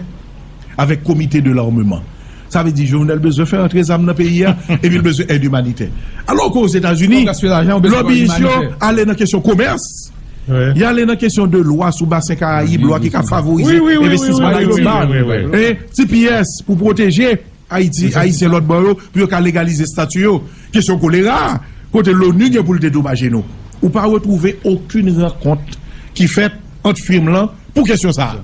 avèk Comité de l'armement? Sa vle di Jovenel bezwen fè antre zam nan peyi a, epi l bezwen èd imanitè. Alò ke Ozetazini, lobbyist yo ale nan kesyon komès, y ale nan kesyon de lwa sou basen Karayib, lwa ki ka favorize envestisman Ayiti, T P S pou pwoteje Ayiti, Ayisyen lòt bò yo, pou yo ka legalize estati yo. Kesyon kolera, kote Loni gen pou l dedomaje nou. Ou pa retwouve okenn rankont ki fèt ant firm lan pou kesyon sa a.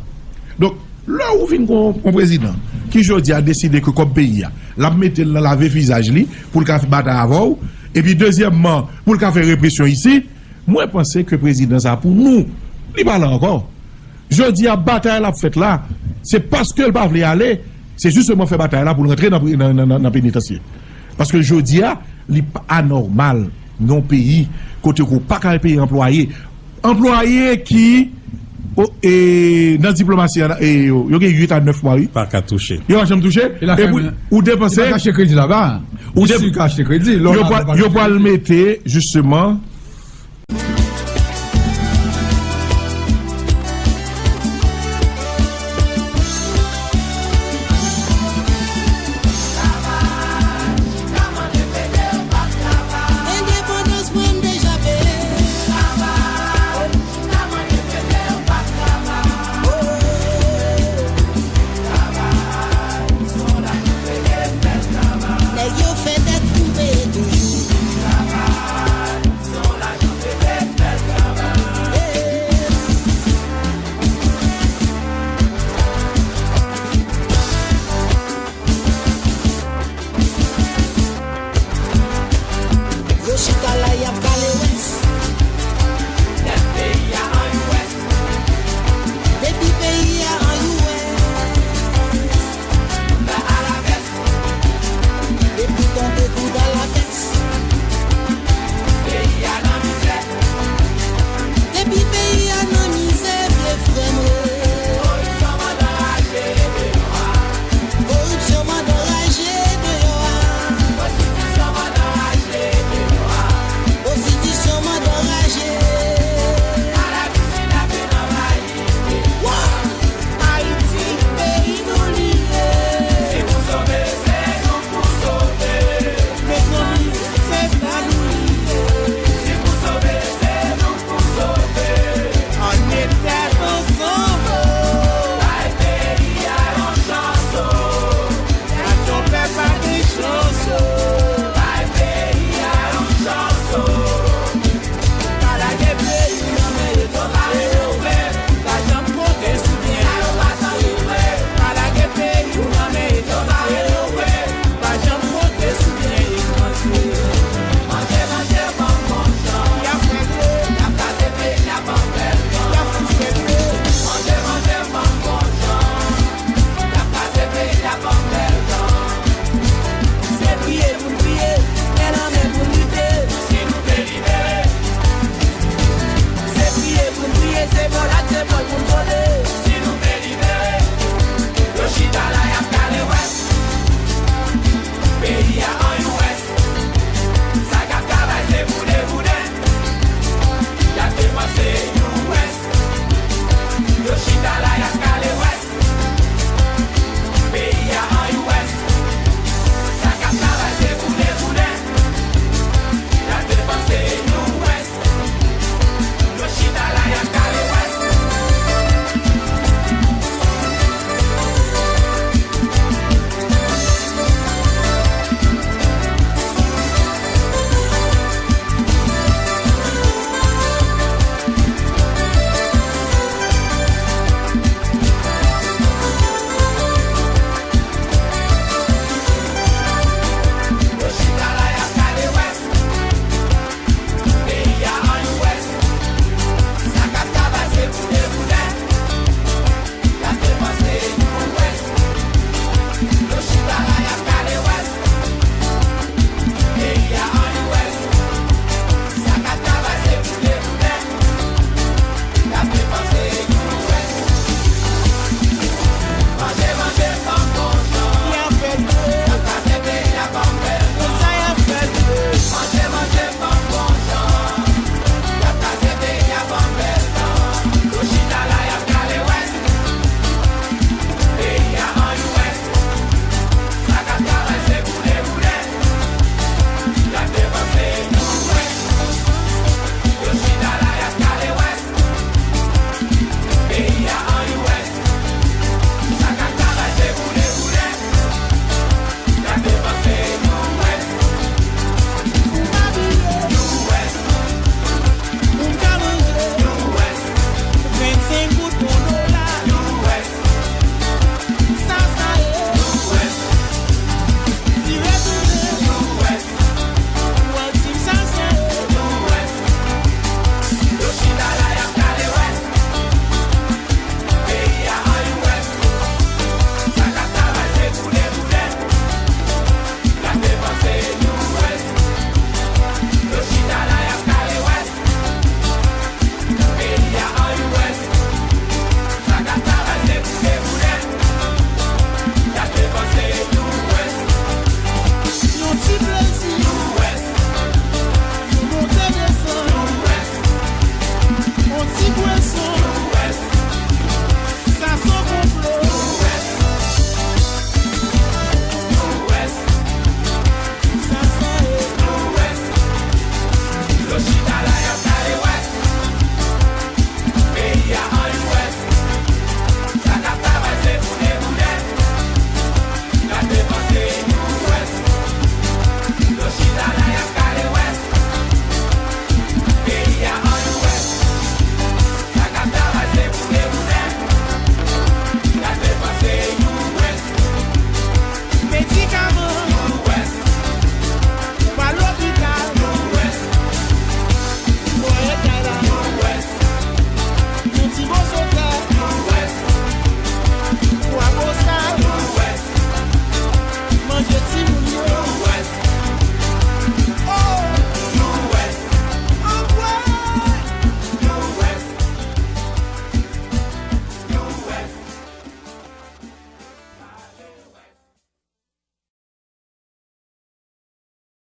Donk, lè ou vin gon, gon prezidan ki jodi a deside ke kòb peyi a, l ap mete l nan lave vizaj li pou l ka batay avè w, epi dezyèmman, pou l ka fè represyon isit, mwen panse ke prezidan sa pou nou, li pa la ankò. Jodi a, batay la ap fèt la, se paske l pa vle ale, se jisteman fè batay la pou l rantre nan, nan, nan, nan, nan penitansye. Paske jodi a, li pa anòmal nan yon peyi kote ke w pa ka peye anplwaye. Anplwaye ki o, e, nan diplomasi an, e, yo, yo gen uit a nèf mwa, wi. Pa ka touche. Yo pa janm touche. Epi, ou depanse. Li pa ka achte kredi laba. Ou de- Si li ka achte kredi, lè w yo la, pral, yo pral mete, jisteman,